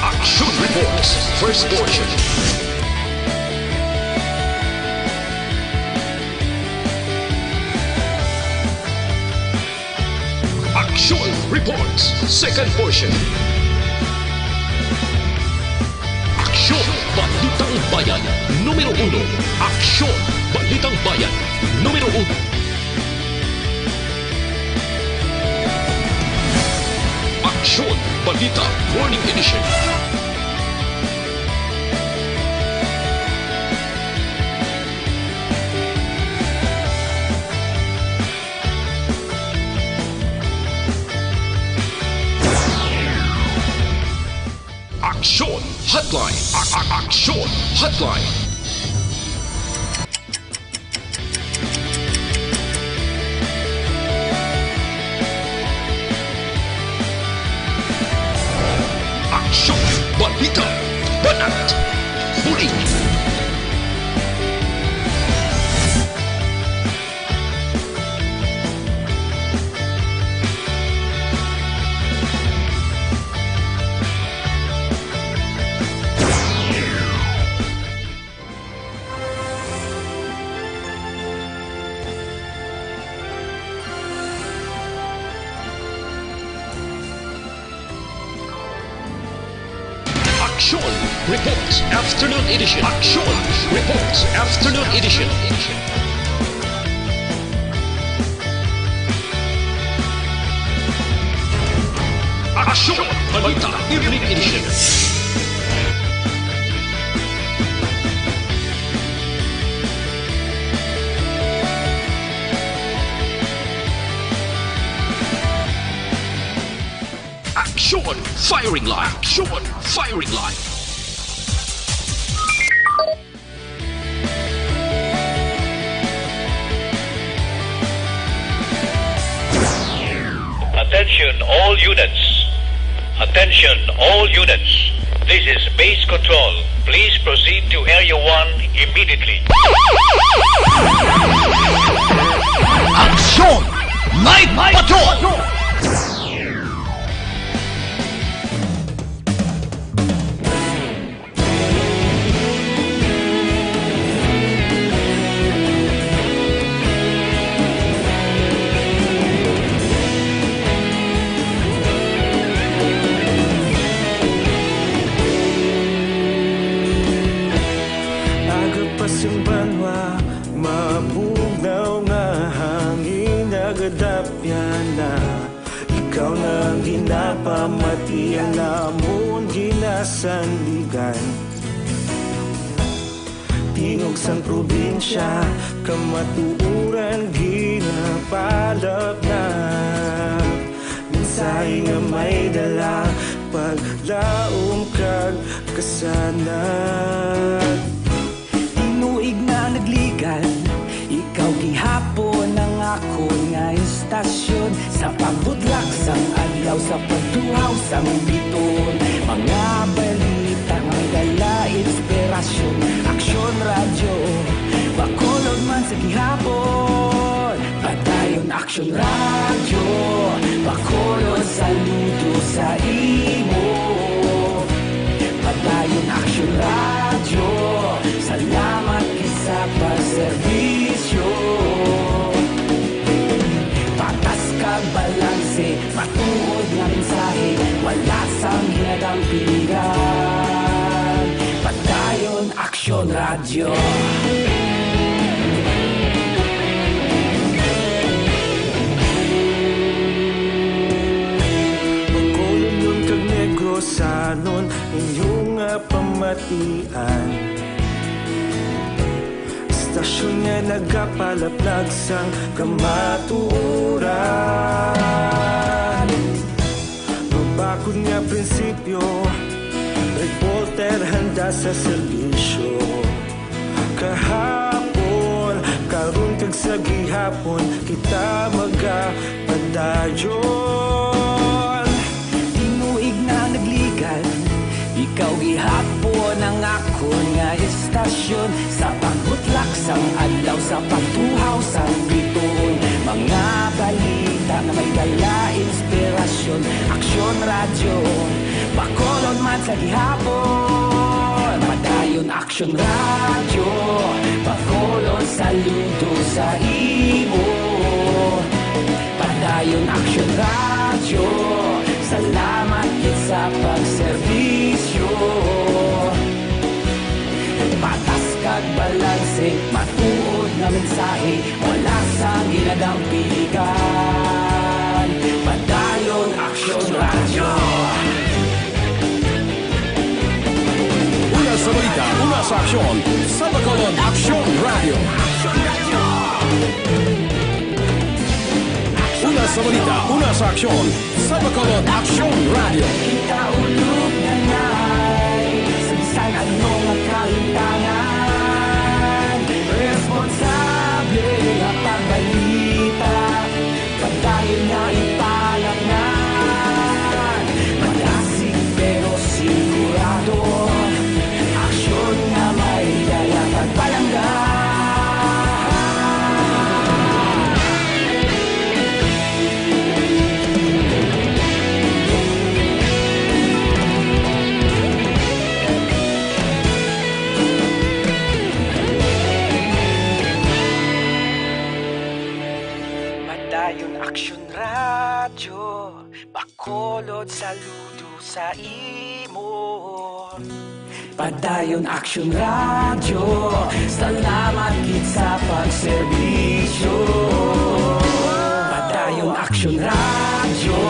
Action Reports, first portion. Action Reports, second portion. Aksyon, Balitang Bayan, numero uno. Aksyon, Balitang Bayan, numero uno. Aksyon, Balita, Morning Edition. Aksyon Hotline. A- a- Aksyon Hotline. Aksyon Balita. Banat. Bulig. Aksyon Reports Afternoon Edition. Aksyon Reports Afternoon Edition. Aksyon Balita Evening Edition. Aksyon Firing Line. Aksyon Firing Line. Attention all units. Attention all units. This is base control. Please proceed to area one immediately. Aksyon! Night Patrol! Aga pa sing banwa, mabugnaw nga hangin nagadapyan na. Ikaw na ang ginapamatian namon ginasandigan. Tingog sang probinsya, kamatuoran ginapalapnap. Mensahe nga may dala, paglaom kag kasanag. Tinuig na nagligan, ikaw gihapon ang akon nga istasyon. Sa pagbudlak sang adlaw, sa pagtuhaw sang biton, mga balita nga dala inspirasyon. Aksyon Radyo Bacolod man sa gihapon. Padayon Aksyon Radyo Bacolod, saludo sa imo. Padayon Aksyon Radyo, salamat gid sa pagserbisyo. Patas kag balanse, matuod nga mensahe, wala sang ginadampigan. Padayon Aksyon Radyo. Bacolodnon kag Negrosanon, inyo nga pamatian. Istasyon nga nagapalaplag sang kamatuoran. Mabakod nga prinsipyo, reporter handa sa serbisyo. Kahapon, karon kag sa gihapon, kita magapadayon. Dayon, tinuig na nagligan, ikaw gihapon ang akon nga estasyon. Sa pagbutlak sang adlaw, sa pagtuhaw sang bituon, mga balita nga may dala inspirasyon. Aksyon Radyo, Bacolod man sa gihapon. Padayon Aksyon Radyo, Bacolod, saludo sa imo. Padayon Aksyon Radyo, salamat gid sa pagserbisyo. Patas kag balanse, matuod nga mensahe, wala sang ginadampiligan. Padayon Aksyon Radyo. Una sa balita, una sa aksyon, sa Bacolod Aksyon Radyo. Una sa balita, una sa aksyon, sa Bacolod Aksyon Radyo. Kita ulog na ngay, sa bisan ano nga kalintangan, responsable nga pagbalita, padayon nga ipalaknan. Madasig pero sigurado, aksyon nga may dala pagpalangga. Padayon Aksyon Radyo, Bacolod, saludo sa imo. Padayon Aksyon Radyo, salamat gid sa pagserbisyo. Padayon Aksyon Radyo,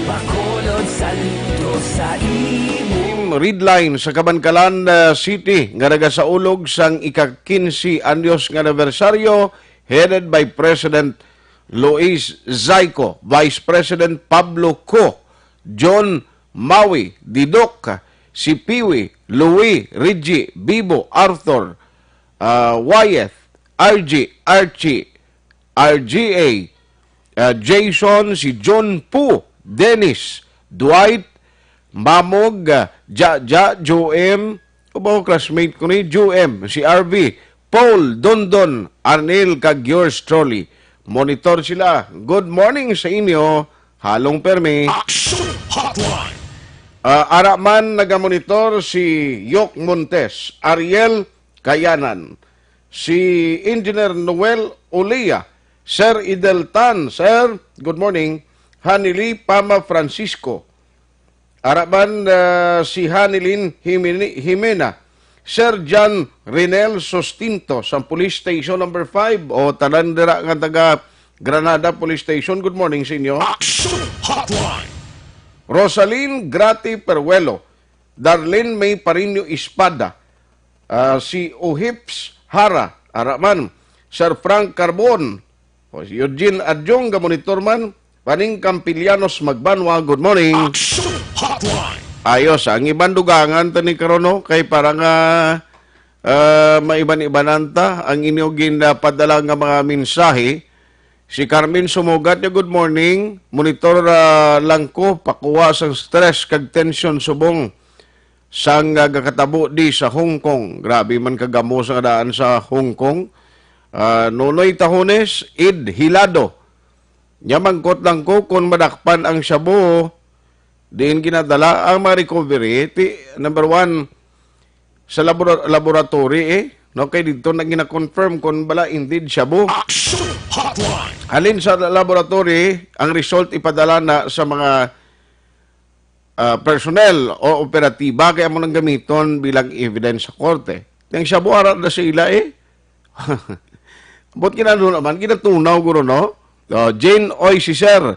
Bacolod, saludo sa imo. Red Line sa Kabankalan, uh, City nga nagasaulog sang ika-kinse anyos nga anibersaryo, headed by President Luis Zayco, Vice President Pablo Co, John Maui, Didok, si Piwi, Louis, Reggie, Bibo, Arthur, ah, Wyeth, R G, Archie, R G A, ah, Jason, si John Pu, Dennis, Dwight, Mamog, ah, Jaja, Joem, o ba, classmate ko ni Joem, si R V, Paul, Dondon, Arnel, kag yours truly. Monitor sila. Good morning sa inyo. Halong permi. Action Hotline. Ah, ara man nagamonitor si Yok Montes, Ariel Kayanan, si Engineer Noel Ulia, Sir Idel Tan, Sir, good morning, Hanili Pama Francisco, ara man, ah, si Hanilin Jimene-, Jimena, Sir John Rinel Sustinto sa Police Station Number Five, o tanan dira nga taga Granada Police Station, good morning sa inyo. Action Hotline. Rosalyn Grati Peruelo, Darlene May Parinio Espada, ah, si Uhips Hara, ara man, Sir Frank Carbon, o si Eugene Adyong, gamonitor man, Paning Campilianos Magbanwa, good morning. Action Hotline. Ayos, ang iban dugangan ta ni karon, no? Kay para nga, ah, maiban-ibanan ta ang inyo ginapadala nga mga mensahe. Si Carmen Sumugat niya, good morning. Monitor, ah, lang ko, pakuha sang stress kag tension subong sang, ah, gakatabo di sa Hong Kong. Grabe man kagamo sa daan sa Hong Kong. Ah, Nonoy Tahones, Id Hilado. Nya mangkot lang ko kung madakpan ang shabu, diin ginadala ang mga recovery. Ti, number one, sa labora-, laboratory, eh. No, kay dito na gina-confirm kung bala indeed shabu. Action Hotline. Halin sa laboratory, ang result ipadala na sa mga, ah, personnel o operatiba kay amo nang gamiton bilang evidence sa korte. Ang shabu ara na sa ila, eh. But ginano naman, ginatunaw guro, no? Oh, Jane Oy, si Sir.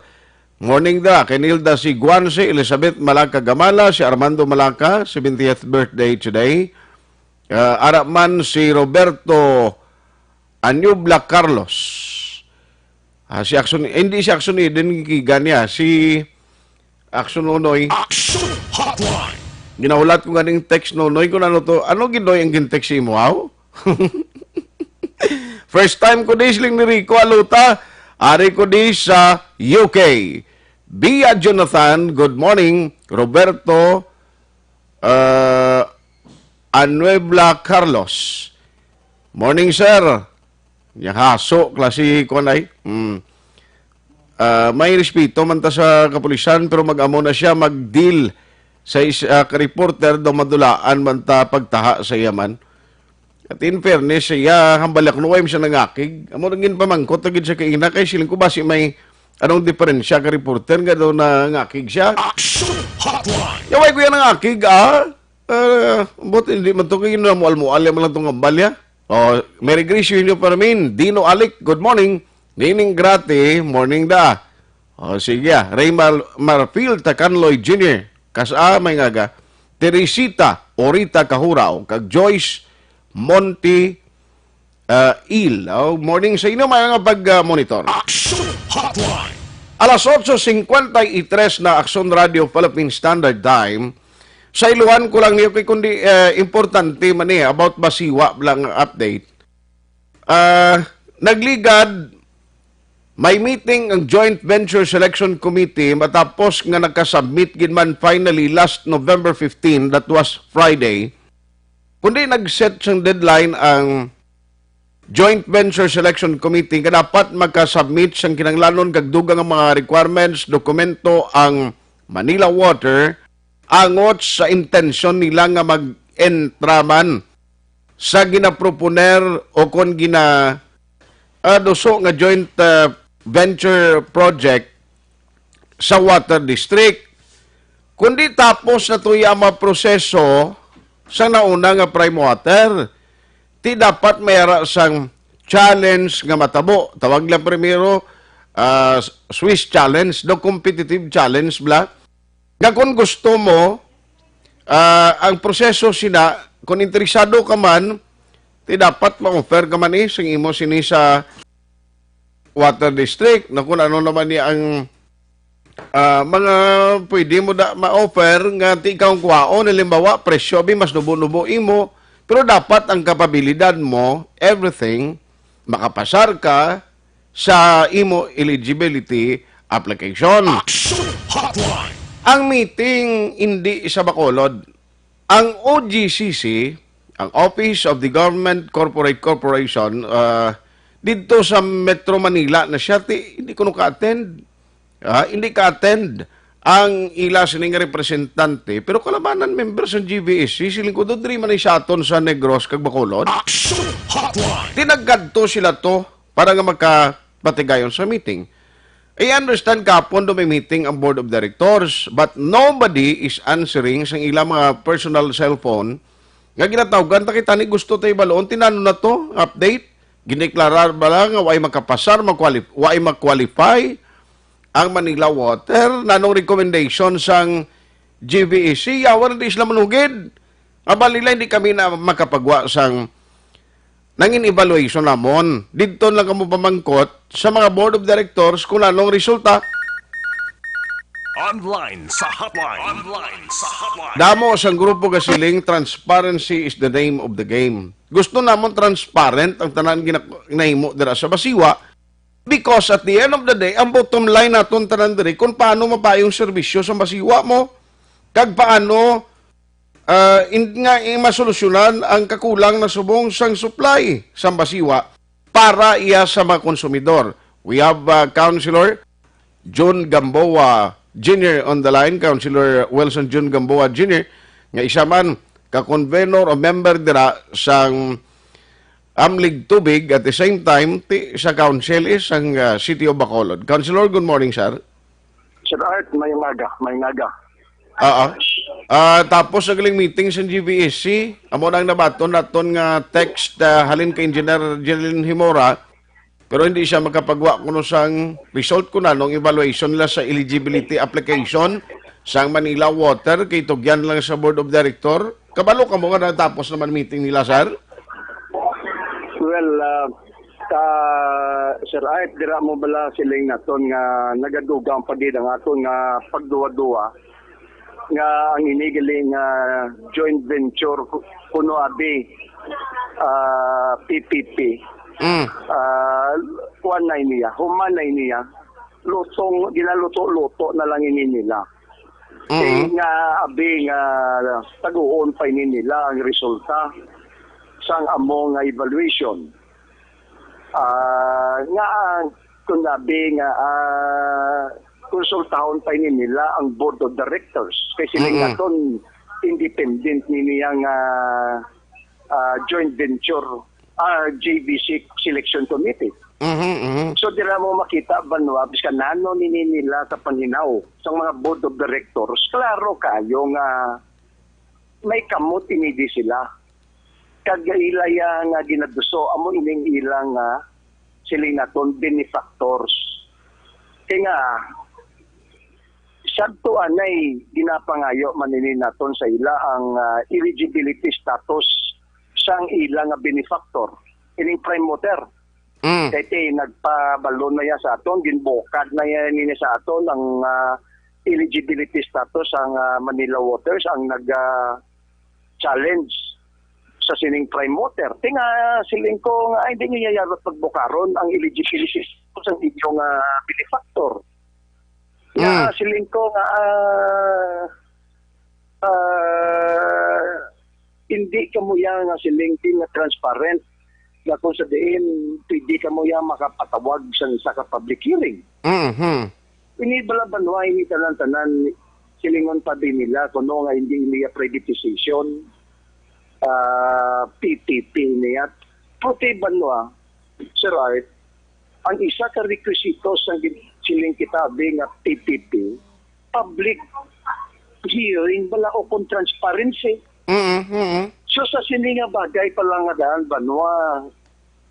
Morning da, kay Nilda, si Guan, si Elizabeth Malaca Gamala, si Armando Malaca, seventieth birthday today. Ah, ara man si Roberto Anyubla Carlos. Ah, si Action, eh, hindi si Action Eden, gikigan niya. Si Action Nonoy. Action Hotline. Ginahulat ko ganing text, Nonoy, kung ano to. Ano, Ginoy, ang gintext sa imo, aw? First time ko, di siling ni Rico, aluta. Ari ko di sa U K. Bia Jonathan, good morning. Roberto, uh, Anuebla Carlos. Morning, sir. Yang haso, klase ko na eh. Hmm. Ah, may respeto man ta sa kapulisan, pero mag-amo na siya, mag-deal sa isa ka reporter daw madulaan man ta pagtaha sa iya man. At in fairness, siya, hambal ako, no, siya nangakig. Amo nang ginpamangkot na gid sa kaina, kay siling ko, basi may anong diferensya ka reporter nga daw nangakig siya? Action Hotline! Yaway ko yan nangakig, ah? Ah, but hindi man to kayo na mual-mual man lang tong hambal ya. Oh, Merry Grace, yun yung Fermin. Dino Alic, good morning. Nining Grate, morning da. Oh, sige ah. Ray Mar Marfil Tacanloy Junior, Kasa, may ngaga. Teresita Orita Kahurao, kag Joyce Monte, ah, Il. Oh, morning sa inyo, mga pag-monitor. Action Hotline. Alas otso cincuenta y tres na, Action Radio Philippine Standard Time. Sa iluhan ko lang niyo kay kundi, eh, importante man eh, about Basiwa lang ang update. Ah, nagligad, may meeting ang Joint Venture Selection Committee matapos nga nakasubmit gid man finally last November fifteen, that was Friday. Kundi nag-set siyang deadline ang Joint Venture Selection Committee nga dapat makasubmit sang kinahanglanon kag dugang nga mga requirements, dokumento ang Manila Water angot sa intensyon nila nga mag-entra man sa ginaproponer o kon gina, ah, duso nga joint, ah, venture project sa water district. Kundi tapos na to iya mga proseso sa nauna nga prime water, ti dapat may ara sang challenge nga matabo. Tawag lang primero, ah, Swiss challenge, the competitive challenge bla. Nga kung gusto mo, ah, ang proseso sina, kung interesado ka man, ti dapat ma-offer ka man eh, sing imo sini sa water district, na kung ano naman ni ang, ah, mga pwede mo da ma-offer nga ti ikaw ang kuhaon. Halimbawa, presyo, bi, mas nubo-nubo imo, pero dapat ang kapabilidad mo, everything, makapasar ka sa imo eligibility application. Action Hotline. Ang meeting hindi sa Bacolod. Ang O G C C, ang Office of the Government Corporate Corporation, ah, didto sa Metro Manila na siya, ti, hindi kuno ka-attend. Ah, hindi ka-attend ang ila sining representante, pero kalabanan member sa G V S C, siling ko, "Do diri man ni sa aton sa Negros kag Bacolod." Action Hotline. Ti nagkadto sila to para nga makapatigayon sa meeting. I understand kapon do may meeting ang Board of Directors, but nobody is answering sang ilang mga personal cellphone nga ginatawgan ta kita ni gusto tay balon tinano na to update. Gineklarar bala nga way makapasar, makwalif-, way makwalify ang Manila Water? Nanong recommendation sang G V A C? Yawa na di sila manugid. Abal nila, hindi kami na makapagwa sang nangin evaluation namon. Didto lang kamo pamangkot sa mga board of directors kung anong resulta. Online sa hotline. Online sa hotline. Damo sang grupo gasiling, "Transparency is the name of the game." Gusto namon transparent ang tanan gina-, ginahimo dira sa Basiwa, because at the end of the day, ang bottom line naton tanan diri kung paano mapayong serbisyo sa Basiwa mo, kag paano, ah, in-, nga i-, masolusyonan ang kakulang na subong sang supply sa Basiwa para iya sa mga konsumidor. We have, ah, Councilor Jun Gamboa Junior on the line, Councilor Wilson Jun Gamboa Junior, nga isa man ka convenor o member dira sang Amlig Tubig, at the same time, ti, sa council is ang, ah, City of Bacolod. Councilor, good morning, sir. Sir Art, may umaga, may umaga. Oo. Ah, tapos sa galing meeting sa G V A C, amo na ang nabaton naton nga text, ah, halin kay Engineer Jeneline Himora, pero hindi siya makapagwa kuno sang result ko na nung evaluation nila sa eligibility application sang Manila Water, kay tugyan lang sa Board of Director. Kabalo ka mo nga natapos naman meeting nila, sir? Well, ah, ka, Sir Art, dira mo bala siling naton nga nagadugang pa gid ang aton nga pagduwa-duwa nga ang ini gali nga joint venture ku-, kuno abi, ah, P P P. Mm. Ah, kuan na iniya, human na iniya. Lutong, ginaluto-luto na lang ini nila. Mm. Kay nga abi nga taguon pa ini nila ang resulta sang amo nga evaluation. Ah, nga ang kun abi nga, ah, konsultahon pa ini nila ang board of directors. Kay sila Mm-mm. naton independent ni niyang, ah, ah, joint venture, ah, J V C Selection Committee. Mhm, mhm. So, dira mo makita, Banwa, biskan nano nini nila sa panhinaw sa mga board of directors, klaro kayo nga may kamot ini di sila. Kag ila ya nga ginaduso, amo ining ilang, ah, siling naton, benefactors. Kay nga, sadto anay ginapangayo man ini naton sa ila ang, ah, eligibility status sang ila nga benefactor, ining Prime Water. Mm. Kay ti, nagpabalo na ya sa aton, ginbukad na ya nini sa aton ang, ah, eligibility status ang, ah, Manila Waters ang nag, ah, challenge sa sining Prime Water. Ti nga, siling ko nga, ay, hindi niya yarat pagbukaron ang eligibility status ang inyong, ah, benefactor. Nga, Mm. siling ko nga, ah, ah, hindi kamo ya nga siling din nga transparent nga kung sa diin pwede kamo ya makapatawag sa isa ka public hearing. Mhm. Ini bala, Banwa, ini tanan-tanan silingon pa din nila kuno nga hindi niya privatization, ah, P P P niya. Puti, Banwa, Sir Art, ang isa ka requisito sa gin-, siling kita abi nga P P P, public hearing bala o kon transparency. Mm, mm. So, sa sini nga bagay pa lang nga daan, Banwa,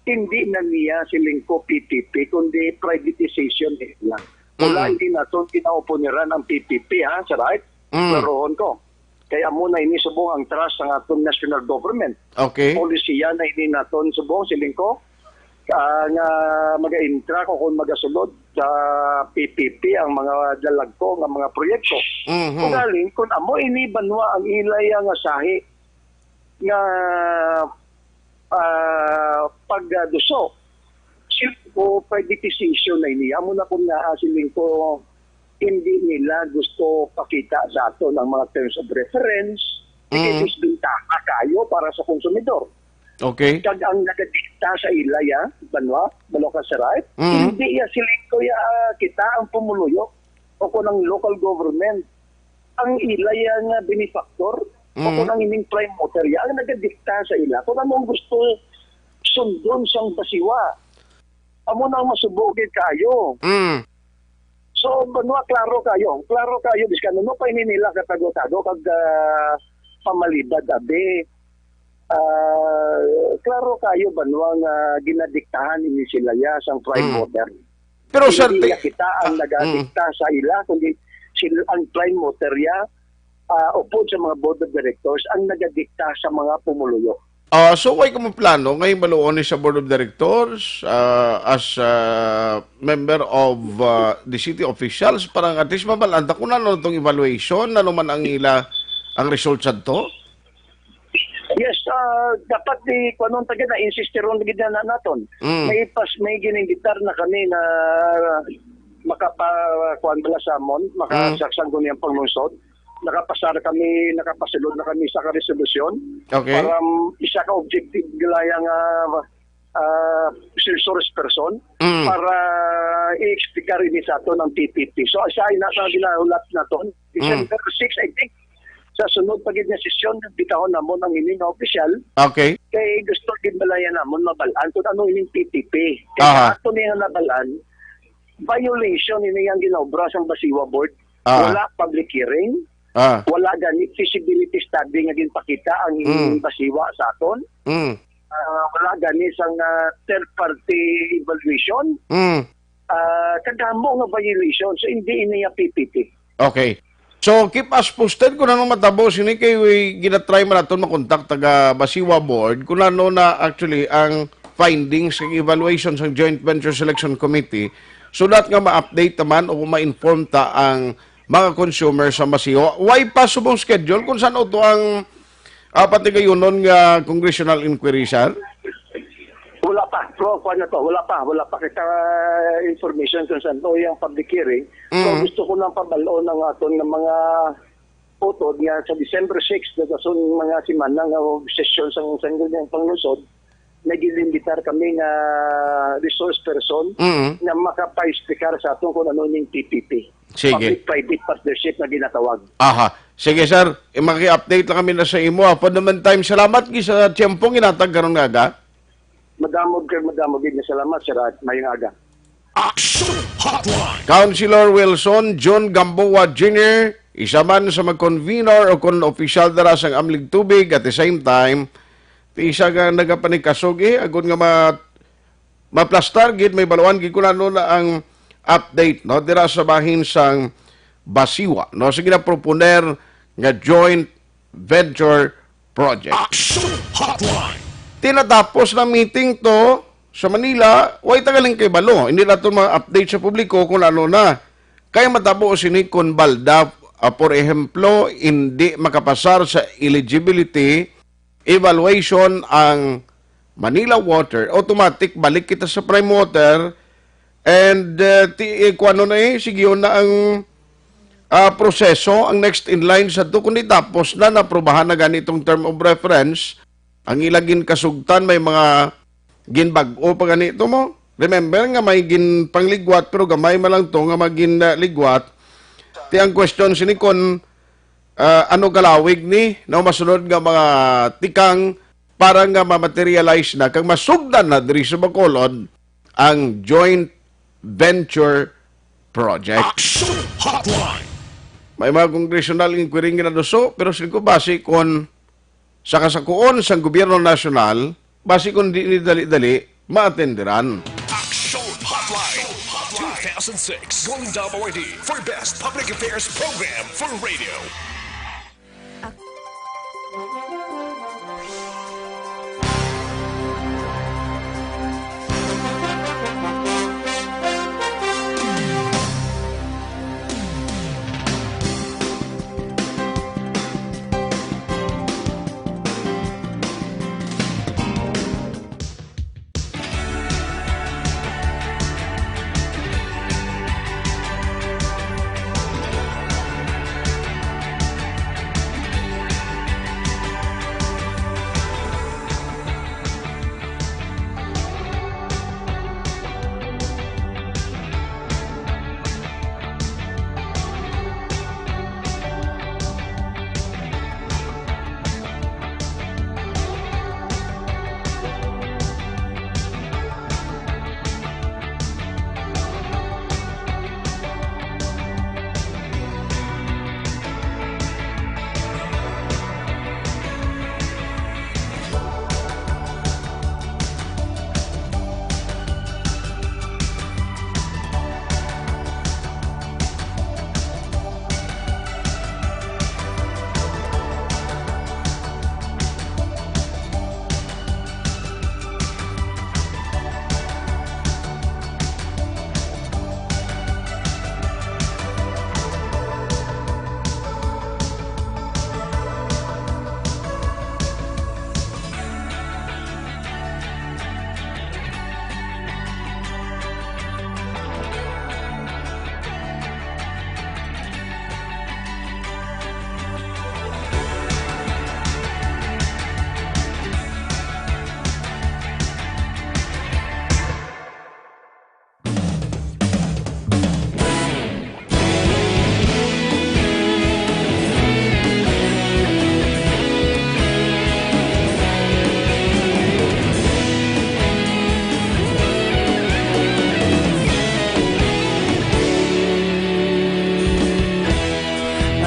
hindi na niya siling ko P P P, kundi privatization niya. Wala, Mm. hindi naton kinaupuniran ang P P P, ha, Sir Art? Mm. Klarohon ko. Kay amo na ini subong ang trust sang aton national government. Okay. Polisiya na ini naton subong, siling ko, ah, nga maga-intra ko kung magasulod sa P P P ang mga dalagko nga mga proyekto. Mhm. Kung galing, kung amo ini, Banwa, ang ilay nga sahi nga, ah, pagduso, siling ko, privatization na ini. Amo na kung nga, ah, siling ko, hindi nila gusto pakita sa aton ang mga terms of reference. Kay Mm. disbentaha kayo para sa konsumidor. Okay. Kag ang nagadikta sa ila ya, Banwa, Baloka, Saray, Mm. hindi ya siling ko ya, ah, kita ang pumuluyo o kung ang local government, ang ila ya nga benefactor, o Mm. kung ang ining Prime Water ya, ang nagadikta sa ila kung ano ang gusto sundon sang basiwa. Amo na ang masubo gid kayo. Mm. So, Banwa, klaro kayo. Klaro kayo, biskan ano pa ini nila katago-tago kag, ah, pamalibad, abi. Ah, klaro kayo, Banwa, nga ginadiktahan ini sila ya sang Prime Mm. Water. Pero, sir, Hindi ti-, ya kita ang ah, nagadikta mm. sa ila, kundi sila ang Prime Water ya, ah, upod sa mga board of directors ang nagadikta sa mga pumuluyo. Ah, so, way kamo plano nga hibaluon ni sa board of directors, ah, as, ah, member of, ah, the city officials para nga at least mabal-an ta kung ano tong evaluation, ano man ang ila, ang result sadto? Yes, ah, dapat di, kuwanon ta gid na, insistiron gid na, na naton. Mm. May pas-, may gininggitar na kami na makapa-, kuwan bala sa amon, Mm. makasaksangguni ang panglungsod. Nakapasar kami, nakapasulod na kami sa ka-resolusyon Okay. para, um, isa ka objective nila yang, ah, ah, resource person Mm. para i-explicar ini sa aton ang P P P. So, isa ina sa ginahulat naton, Mm. December six, I think, sa sunod pa gid nga sesyon, bitahon namon ang ini nga opisyal. Okay. Kay gusto gid bala ya namon mabal-an kung ano ining P P P. Kay Aha. ato niya nabal-an, violation ini ang ginaobra sang Basiwa Board. Ah. Wala public hearing, Ah. wala gani feasibility study nga ginpakita ang Mm. Basiwa sa aton. Mm. Ah, wala gani sang, ah, third party evaluation. Mm. Ah, kadamo nga violation. So, hindi ini ya P P P. Okay. So, keep us posted kung ano matabo sini kay wi-, ginatry man naton makontak taga Basiwa Board kung ano na actually ang findings kag evaluation sa Joint Venture Selection Committee so that nga ma-update ta man o ma-inform ta ang mga consumer sa Basiwa. Way pa subong schedule kung saan to ang, ah, patigayunon nga congressional inquiry, sir? Wala pa. Pero kuwan na to, wala pa. Wala pa kita information kung saan to yung public hearing. So, Mm. gusto ko lang pabalon ang aton ng mga utod nga sa December six, na sa sun-, mga semana nga og sesyon sa, sa Sangguniang Panglungsod, nag-invitar kami nga resource person Mm. na makapag-explicar sa aton kung ano ning P P P. Sige. Public-private partnership na ginatawag. Aha. Sige, sir. Eh, maki-update lang kami na sa imo, ah. For the meantime, salamat gi sa tiyempo nga ginhatag karon nga aga. Madamog kay madamog gid nga salamat, sir, at mayong aga. Action Hotline. Councilor Wilson John Gamboa Junior, isa man sa mag-convenor o kung opisyal dira sang Amlig Tubig, at the same time, ti isa nga nagapanikasog, eh, agud nga ma-, maplastar gid, may baluan gid kung ano na ang update, no, dira sa bahin sang Basiwa, no, sa ginaproponer nga joint venture project. Action Hotline. Tinatapos na meeting to sa Manila, way tagaling kay balo. Hindi nato ma-update sa publiko kung ano na. Kay matabo sini kung balda, ah, por ehemplo, hindi makapasar sa eligibility evaluation ang Manila Water, automatic balik kita sa Prime Water. And, uh, ti, eh, kung ano na eh, sige na ang, ah, proseso, ang next in line sa to, kundi tapos na, naprubahan na gani itong term of reference, ang ilang ginkasugtan may mga ginbag-o pa gani ito mo. Remember nga may ginpangligwat, pero gamay man lang to nga magin, ah, ligwat. Ti ang question sini kon, ah, ano kalawig ni, no, masunod nga mga tikang para nga ma-materialize na kag masugdan na diri sa Bacolod ang joint venture project. Action Hotline. May mga congressional inquiry nga naduso, pero sila ko basi kon sa kasakuon sang gobyerno nasyonal, basi kon di ni dali-dali maatenderan. Action Hotline two thousand six Golden Dome Awardee for Best Public Affairs Program for Radio.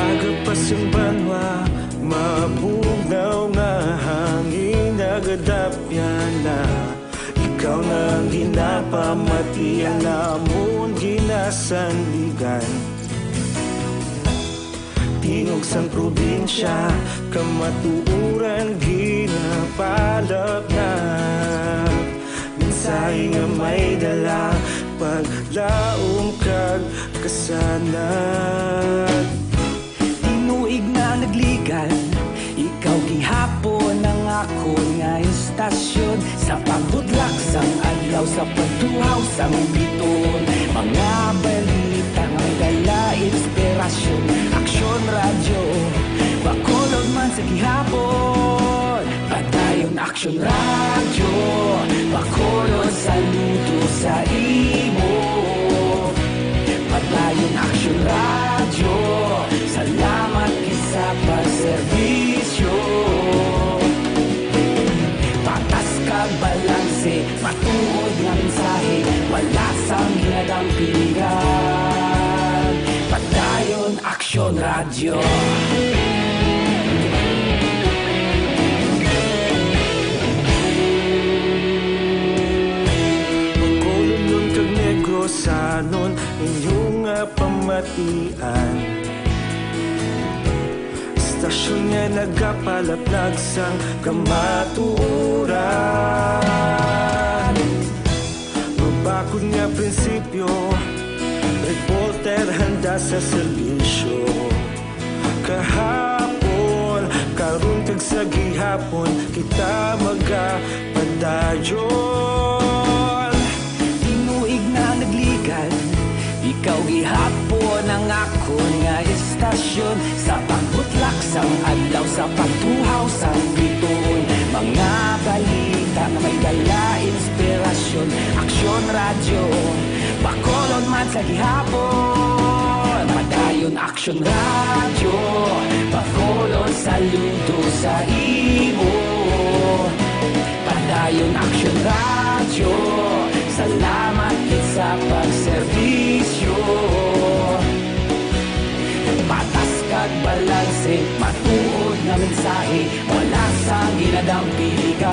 Aga pa sing banwa, mabugnaw nga hangin, nagadapyan na. Ikaw na ang ginapamati, ang amon ginasandigan. Tingog sang probinsya, kamatuoran ginapalapnat. Mensahe nga may dala, paglaom kag kasanag. Tinuig na nagligan, ikaw gihapon ang akon nga istasyon. Sa pagbudlak Sang biton, mga balita nga may dala inspirasyon. Aksyon Radyo, Bacolod man sa gihapon. Padayon Aksyon Radyo, Bacolod saludo sa imo. Padayon Aksyon Radyo, salamat gid sa pagserbisyo. Patas kag balanse, matuod nga mensahe, wala sang ginadampigan. Padayon Aksyon Radyo. Bacolodnon kag Negrosanon, inyo nga pamatian. Istasyon nga nagapalaplag sang kamatuoran. Mabakod nga prinsipyo, reporter handa sa serbisyo. Kahapon, karon kag sa gihapon, kita magapadayon. Tinuig na nagligad, ikaw gihapon ang akon nga istasyon. Sa pagbutlak sang adlaw, sa pagtuhaw sang bituon, mga balita nga may dala inspirasyon. Aksyon Radyo, Bacolod man sa gihapon. Padayon Aksyon Radyo, Bacolod saludo sa imo. Padayon Aksyon Radyo, salamat gid sa pagserbisyo. Patas kag balanse, matuod nga mensahe, wala sang ginadampigan.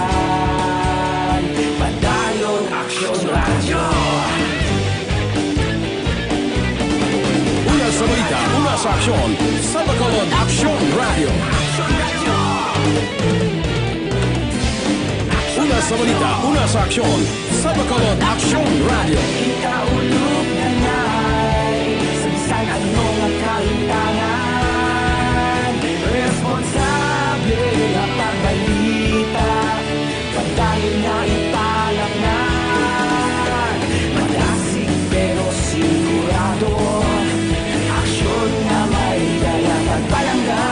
Padayon Aksyon Radyo. Una sa balita, una sa aksyon, sa Bacolod Aksyon Radyo. Una sa balita, una sa aksyon, sa Bacolod Aksyon Radyo. Ikaulog na ngay sa bisan ano nga kahimtangan. Responsable nga pagbalita, padayon nga ipalapnan. Madasig pero sigurado, aksyon nga may dala pagpalangga.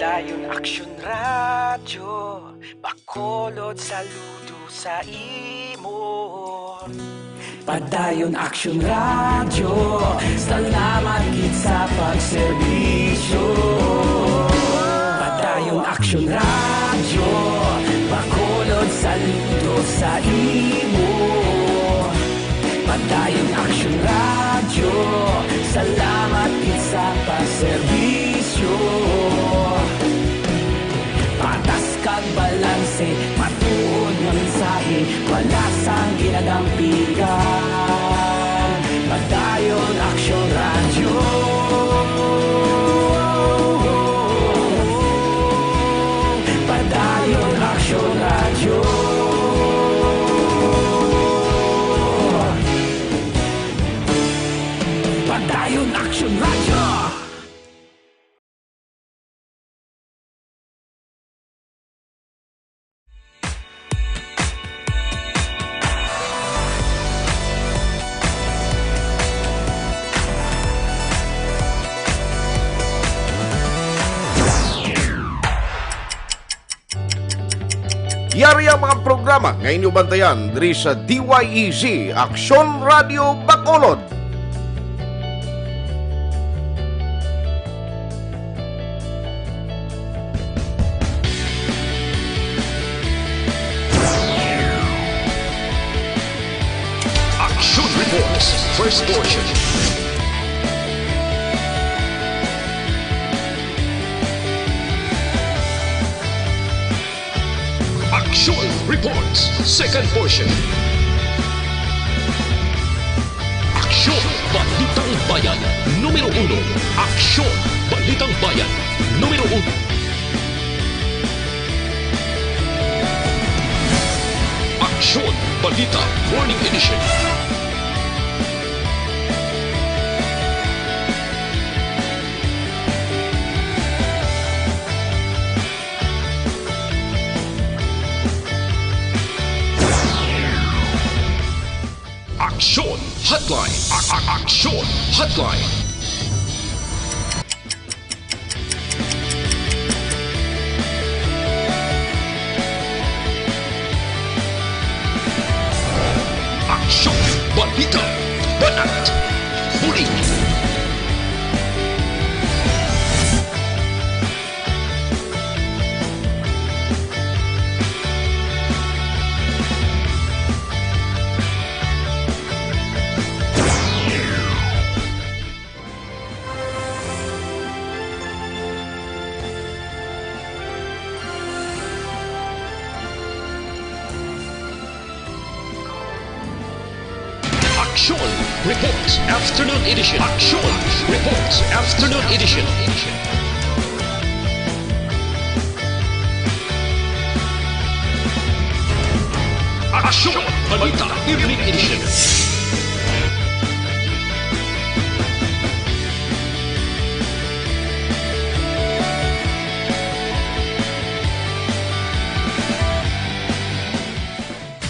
Padayon Aksyon Radyo, Bacolod saludo sa imo. Padayon Aksyon Radyo, salamat gid sa pagserbisyo. Padayon Aksyon Radyo, Bacolod saludo sa imo. Padayon Aksyon Radyo, salamat gid sa pagserbisyo. Patas kag balanse, matuod nga mensahe, wala sang ginadampigan. Padayon Aksyon Radyo. Padayon Aksyon Radyo. Padayon Aksyon Radyo. Yari ang mga programa nga inyo bantayan diri sa D Y E Z, Aksyon Radio Bacolod. Action Reports, first portion. Action Reports, second portion. Aksyon Balitang Bayan, numero uno. Aksyon Balitang Bayan, numero uno. Balita Morning Edition. Aksyon Hotline. A- a- Aksyon Hotline. Aksyon, balita, banat, bulig. Aksyon Reports Afternoon Edition. Aksyon Reports Afternoon Edition. Aksyon Balita Evening Edition.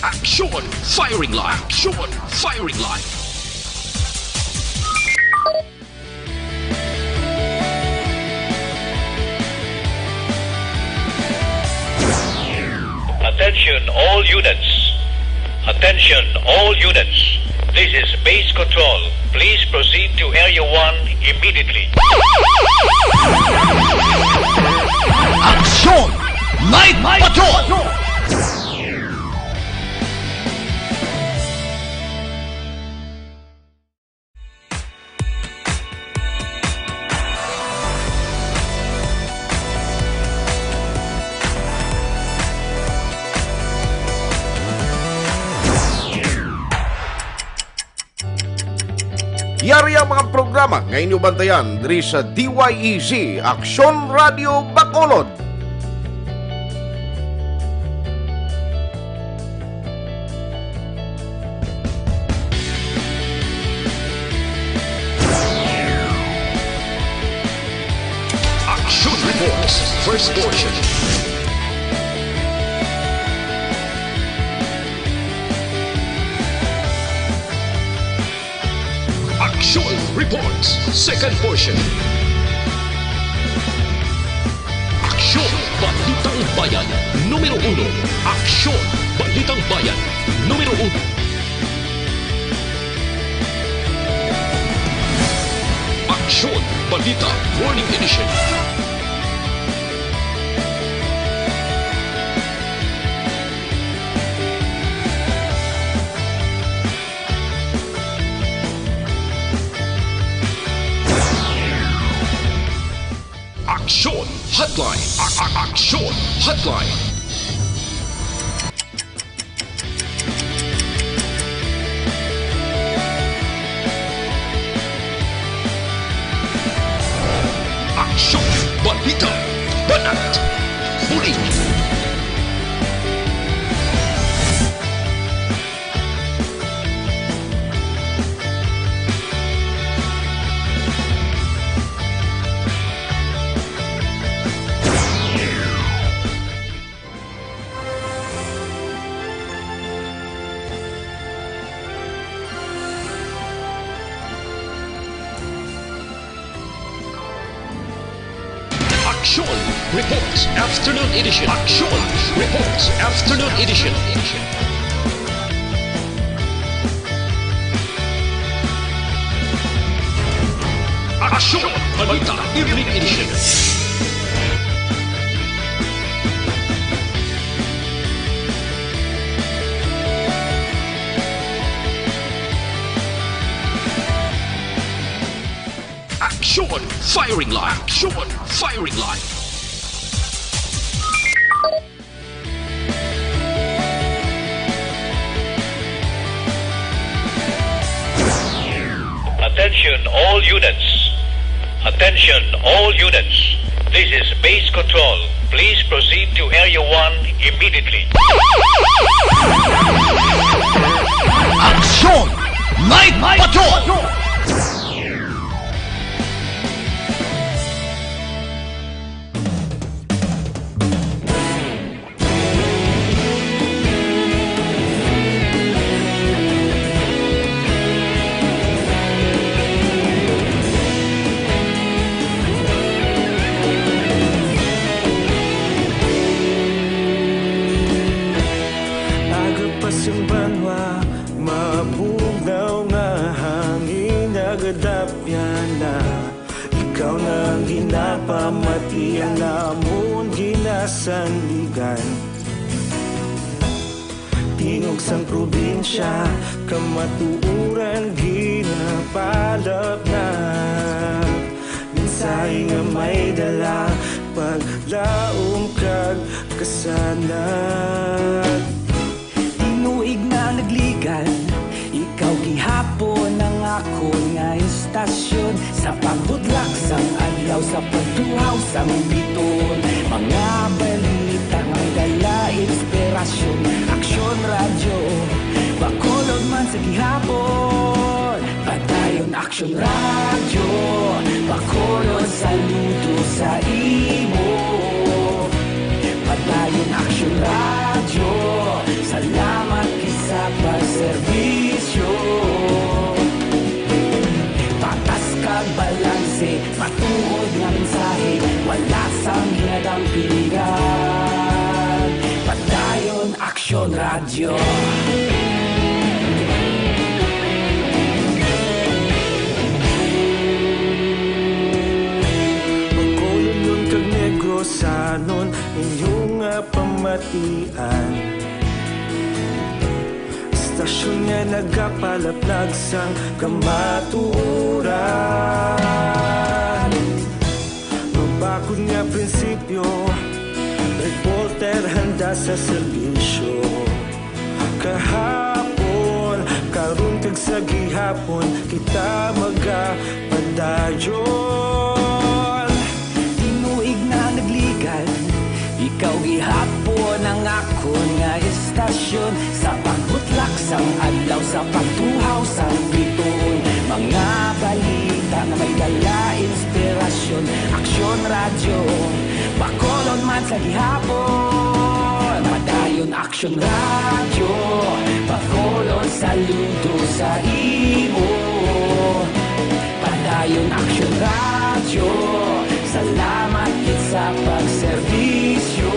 Aksyon! Firing line! Aksyon! Firing line! Attention all units. Attention all units. This is base control. Please proceed to Area one immediately. Aksyon! Night Patrol! Yari ang mga programa nga inyo bantayan diri sa D Y E Z, Aksyon Radio Bacolod. Action Reports, first portion. Action Reports, second portion. Aksyon, Balitang Bayan, numero uno. Aksyon, Balitang Bayan, numero uno. Aksyon, Balita, Morning Edition. Aksyon Hotline. A- a- Aksyon Hotline. Aksyon, balita, banat, bulig. Action Reports Afternoon Edition. Action Reports Afternoon Edition. Action Balita Evening Edition. Action! Firing line! Action! Firing line! Attention all units. Attention all units. This is Base Control. Please proceed to Area one immediately. Aksyon! Night Patrol! Aga pa sing banwa, mabugnaw nga hangin nagadapyan na. Ikaw na ang ginapamatian namon ginasandigan. Tingog sang probinsya, kamatuoran ginapalapnap. Mensahe nga may dala, paglaom kag kasanag. Tinuig na nagligan, ikaw gihapon ang akon nga istasyon. Sa pagbudlak sang adlaw, sa pagtuhaw sang bituon, mga balita may dala inspirasyon. Aksyon Radyo, Bacolod man sa gihapon. Padayon Aksyon Radyo, Bacolod, saludo sa imo. Padayon Aksyon Radyo, salamat gid sa pagserbisyo. Patas kag balanse, matuod nga mensahe, wala sang ginadampigan. Padayon Aksyon Radyo. Bacolodnon kag Negrosanon, inyo nga pamatian. Istasyon nga nagapalaplag sang kamatuoran. Mabakod nga prinsipyo, reporter handa sa serbisyo. Kahapon, karon kag sa gihapon, kita magapadayon. Tinuig na nagligan, ikaw gihapon ang akon nga istasyon. Sa pagbutlak sang adlaw, sa pagtuhaw sang bituon, mga balita nga may dala inspirasyon. Aksyon Radyo, Bacolod man sa gihapon. Padayon Aksyon Radyo, Bacolod, saludo sa imo. Padayon Aksyon Radyo, salamat gid sa pagserbisyo.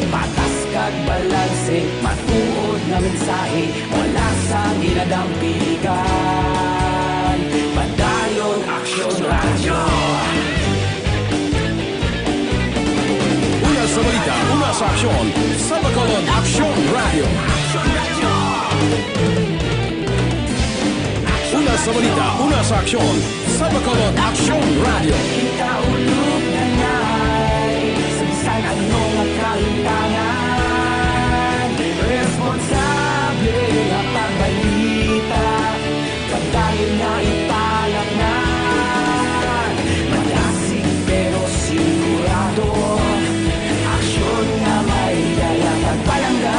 Patas kag balanse, matuod nga mensahe, wala sang ginadampigan. Padayon Aksyon Radyo. Una sa balita, una sa aksyon, sa Bacolod Aksyon Radyo. Una sa balita, una sa aksyon, sa Bacolod Aksyon Radyo. Kita ulog na ngay, sa bisan ano nga kalimtangan, responsable nga pagbalita, padayon nga ipalapngan. Madasig pero sigurado, aksyon nga may dala kag palangga.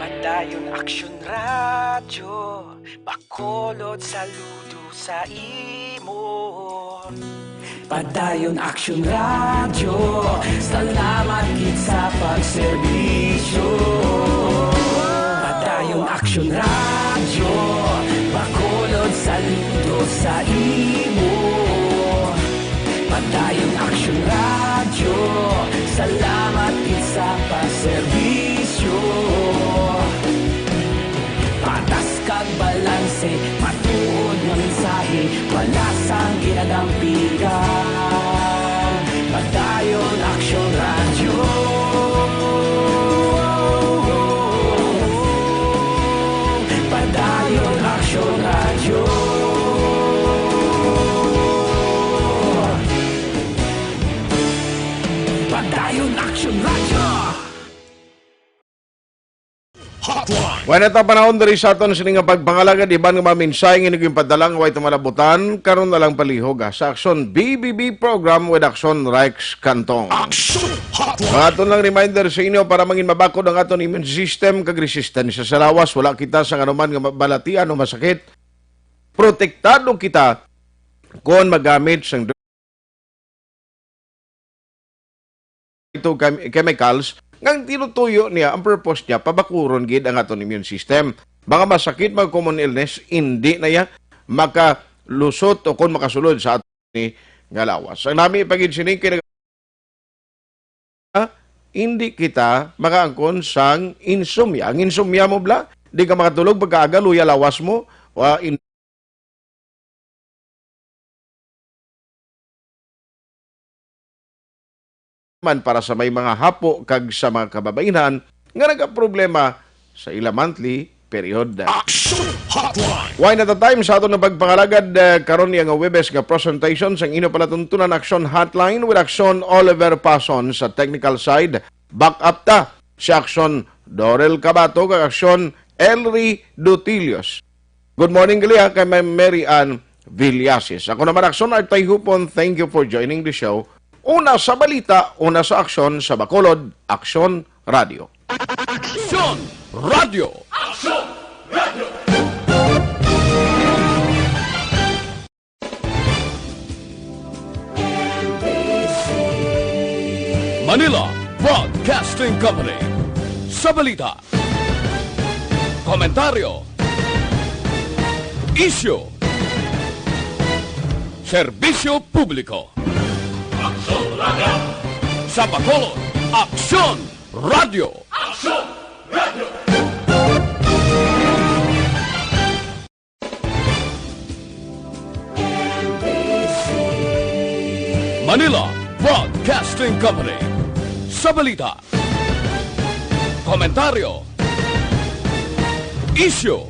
Padayon Aksyon Radyo, Bacolod, saludo sa imo. Padayon Aksyon Radyo, salamat gid sa pagserbisyo. Padayon Aksyon Radyo, Bacolod, saludo sa imo. Padayon Aksyon Radyo, salamat gid sa pagserbisyo. Patas kag balanse, matuod nga mensahe, wala sang ginadampigan. Padayon Aksyon Radyo. Padayon Aksyon Radyo. Wala na ta panahon diri sa aton sini nga pagpangalagad, iban nga mga mensahe nga inyong ginpadala nga way ta malabutan, karon na lang palihog, ha, sa Aksyon B B B program with Aksyon Rex Cantong. Aksyon Hotline. Mga aton lang reminder sa inyo para mangin mabakod ang aton immune system kag resistensya sa lawas. Wala kita sa anuman nga mabalatian o masakit. Protektado kita kon magamit sang ito chem-, chemicals nga ang tinutuyo niya, ang purpose niya, pabakuron gid ang aton immune system. Mga masakit, mga common illness, hindi na iya makalusot o kung makasulod sa aton ni nga lawas. Ang nami pa gid sini kay nag-, hindi kita makaangkon sang insomnia. Ang insomnia mo bala, di ka makatulog pagkaaga, luya lawas mo, wa, in-, man para sa may mga hapo kag sa mga kababainhan nga nagaproblema sa ila monthly period. Action Hotline. Why not a time sa aton nga pagpangalagad, eh, karon niya nga Webes nga presentation sang inyo palatuntunan Action Hotline with Action Oliver Pason sa technical side. Back up ta si Action Dorel Cabato kag Action Elry Dutilios. Good morning, gali, ha, kay Ma'am Mary Ann Villasis. Ako naman, Action Artay Hupon, thank you for joining the show. Una sa balita, una sa aksyon sa Bacolod, Aksyon Radio. Aksyon Radio. Aksyon Radio. Manila Broadcasting Company. Sa balita, komentaryo, isyu, serbisyo publiko. Aksyon Radio. Sa Bacolod, Aksyon Radio. Aksyon Radio. Manila Broadcasting Company. Sa balita, komentaryo, isyu,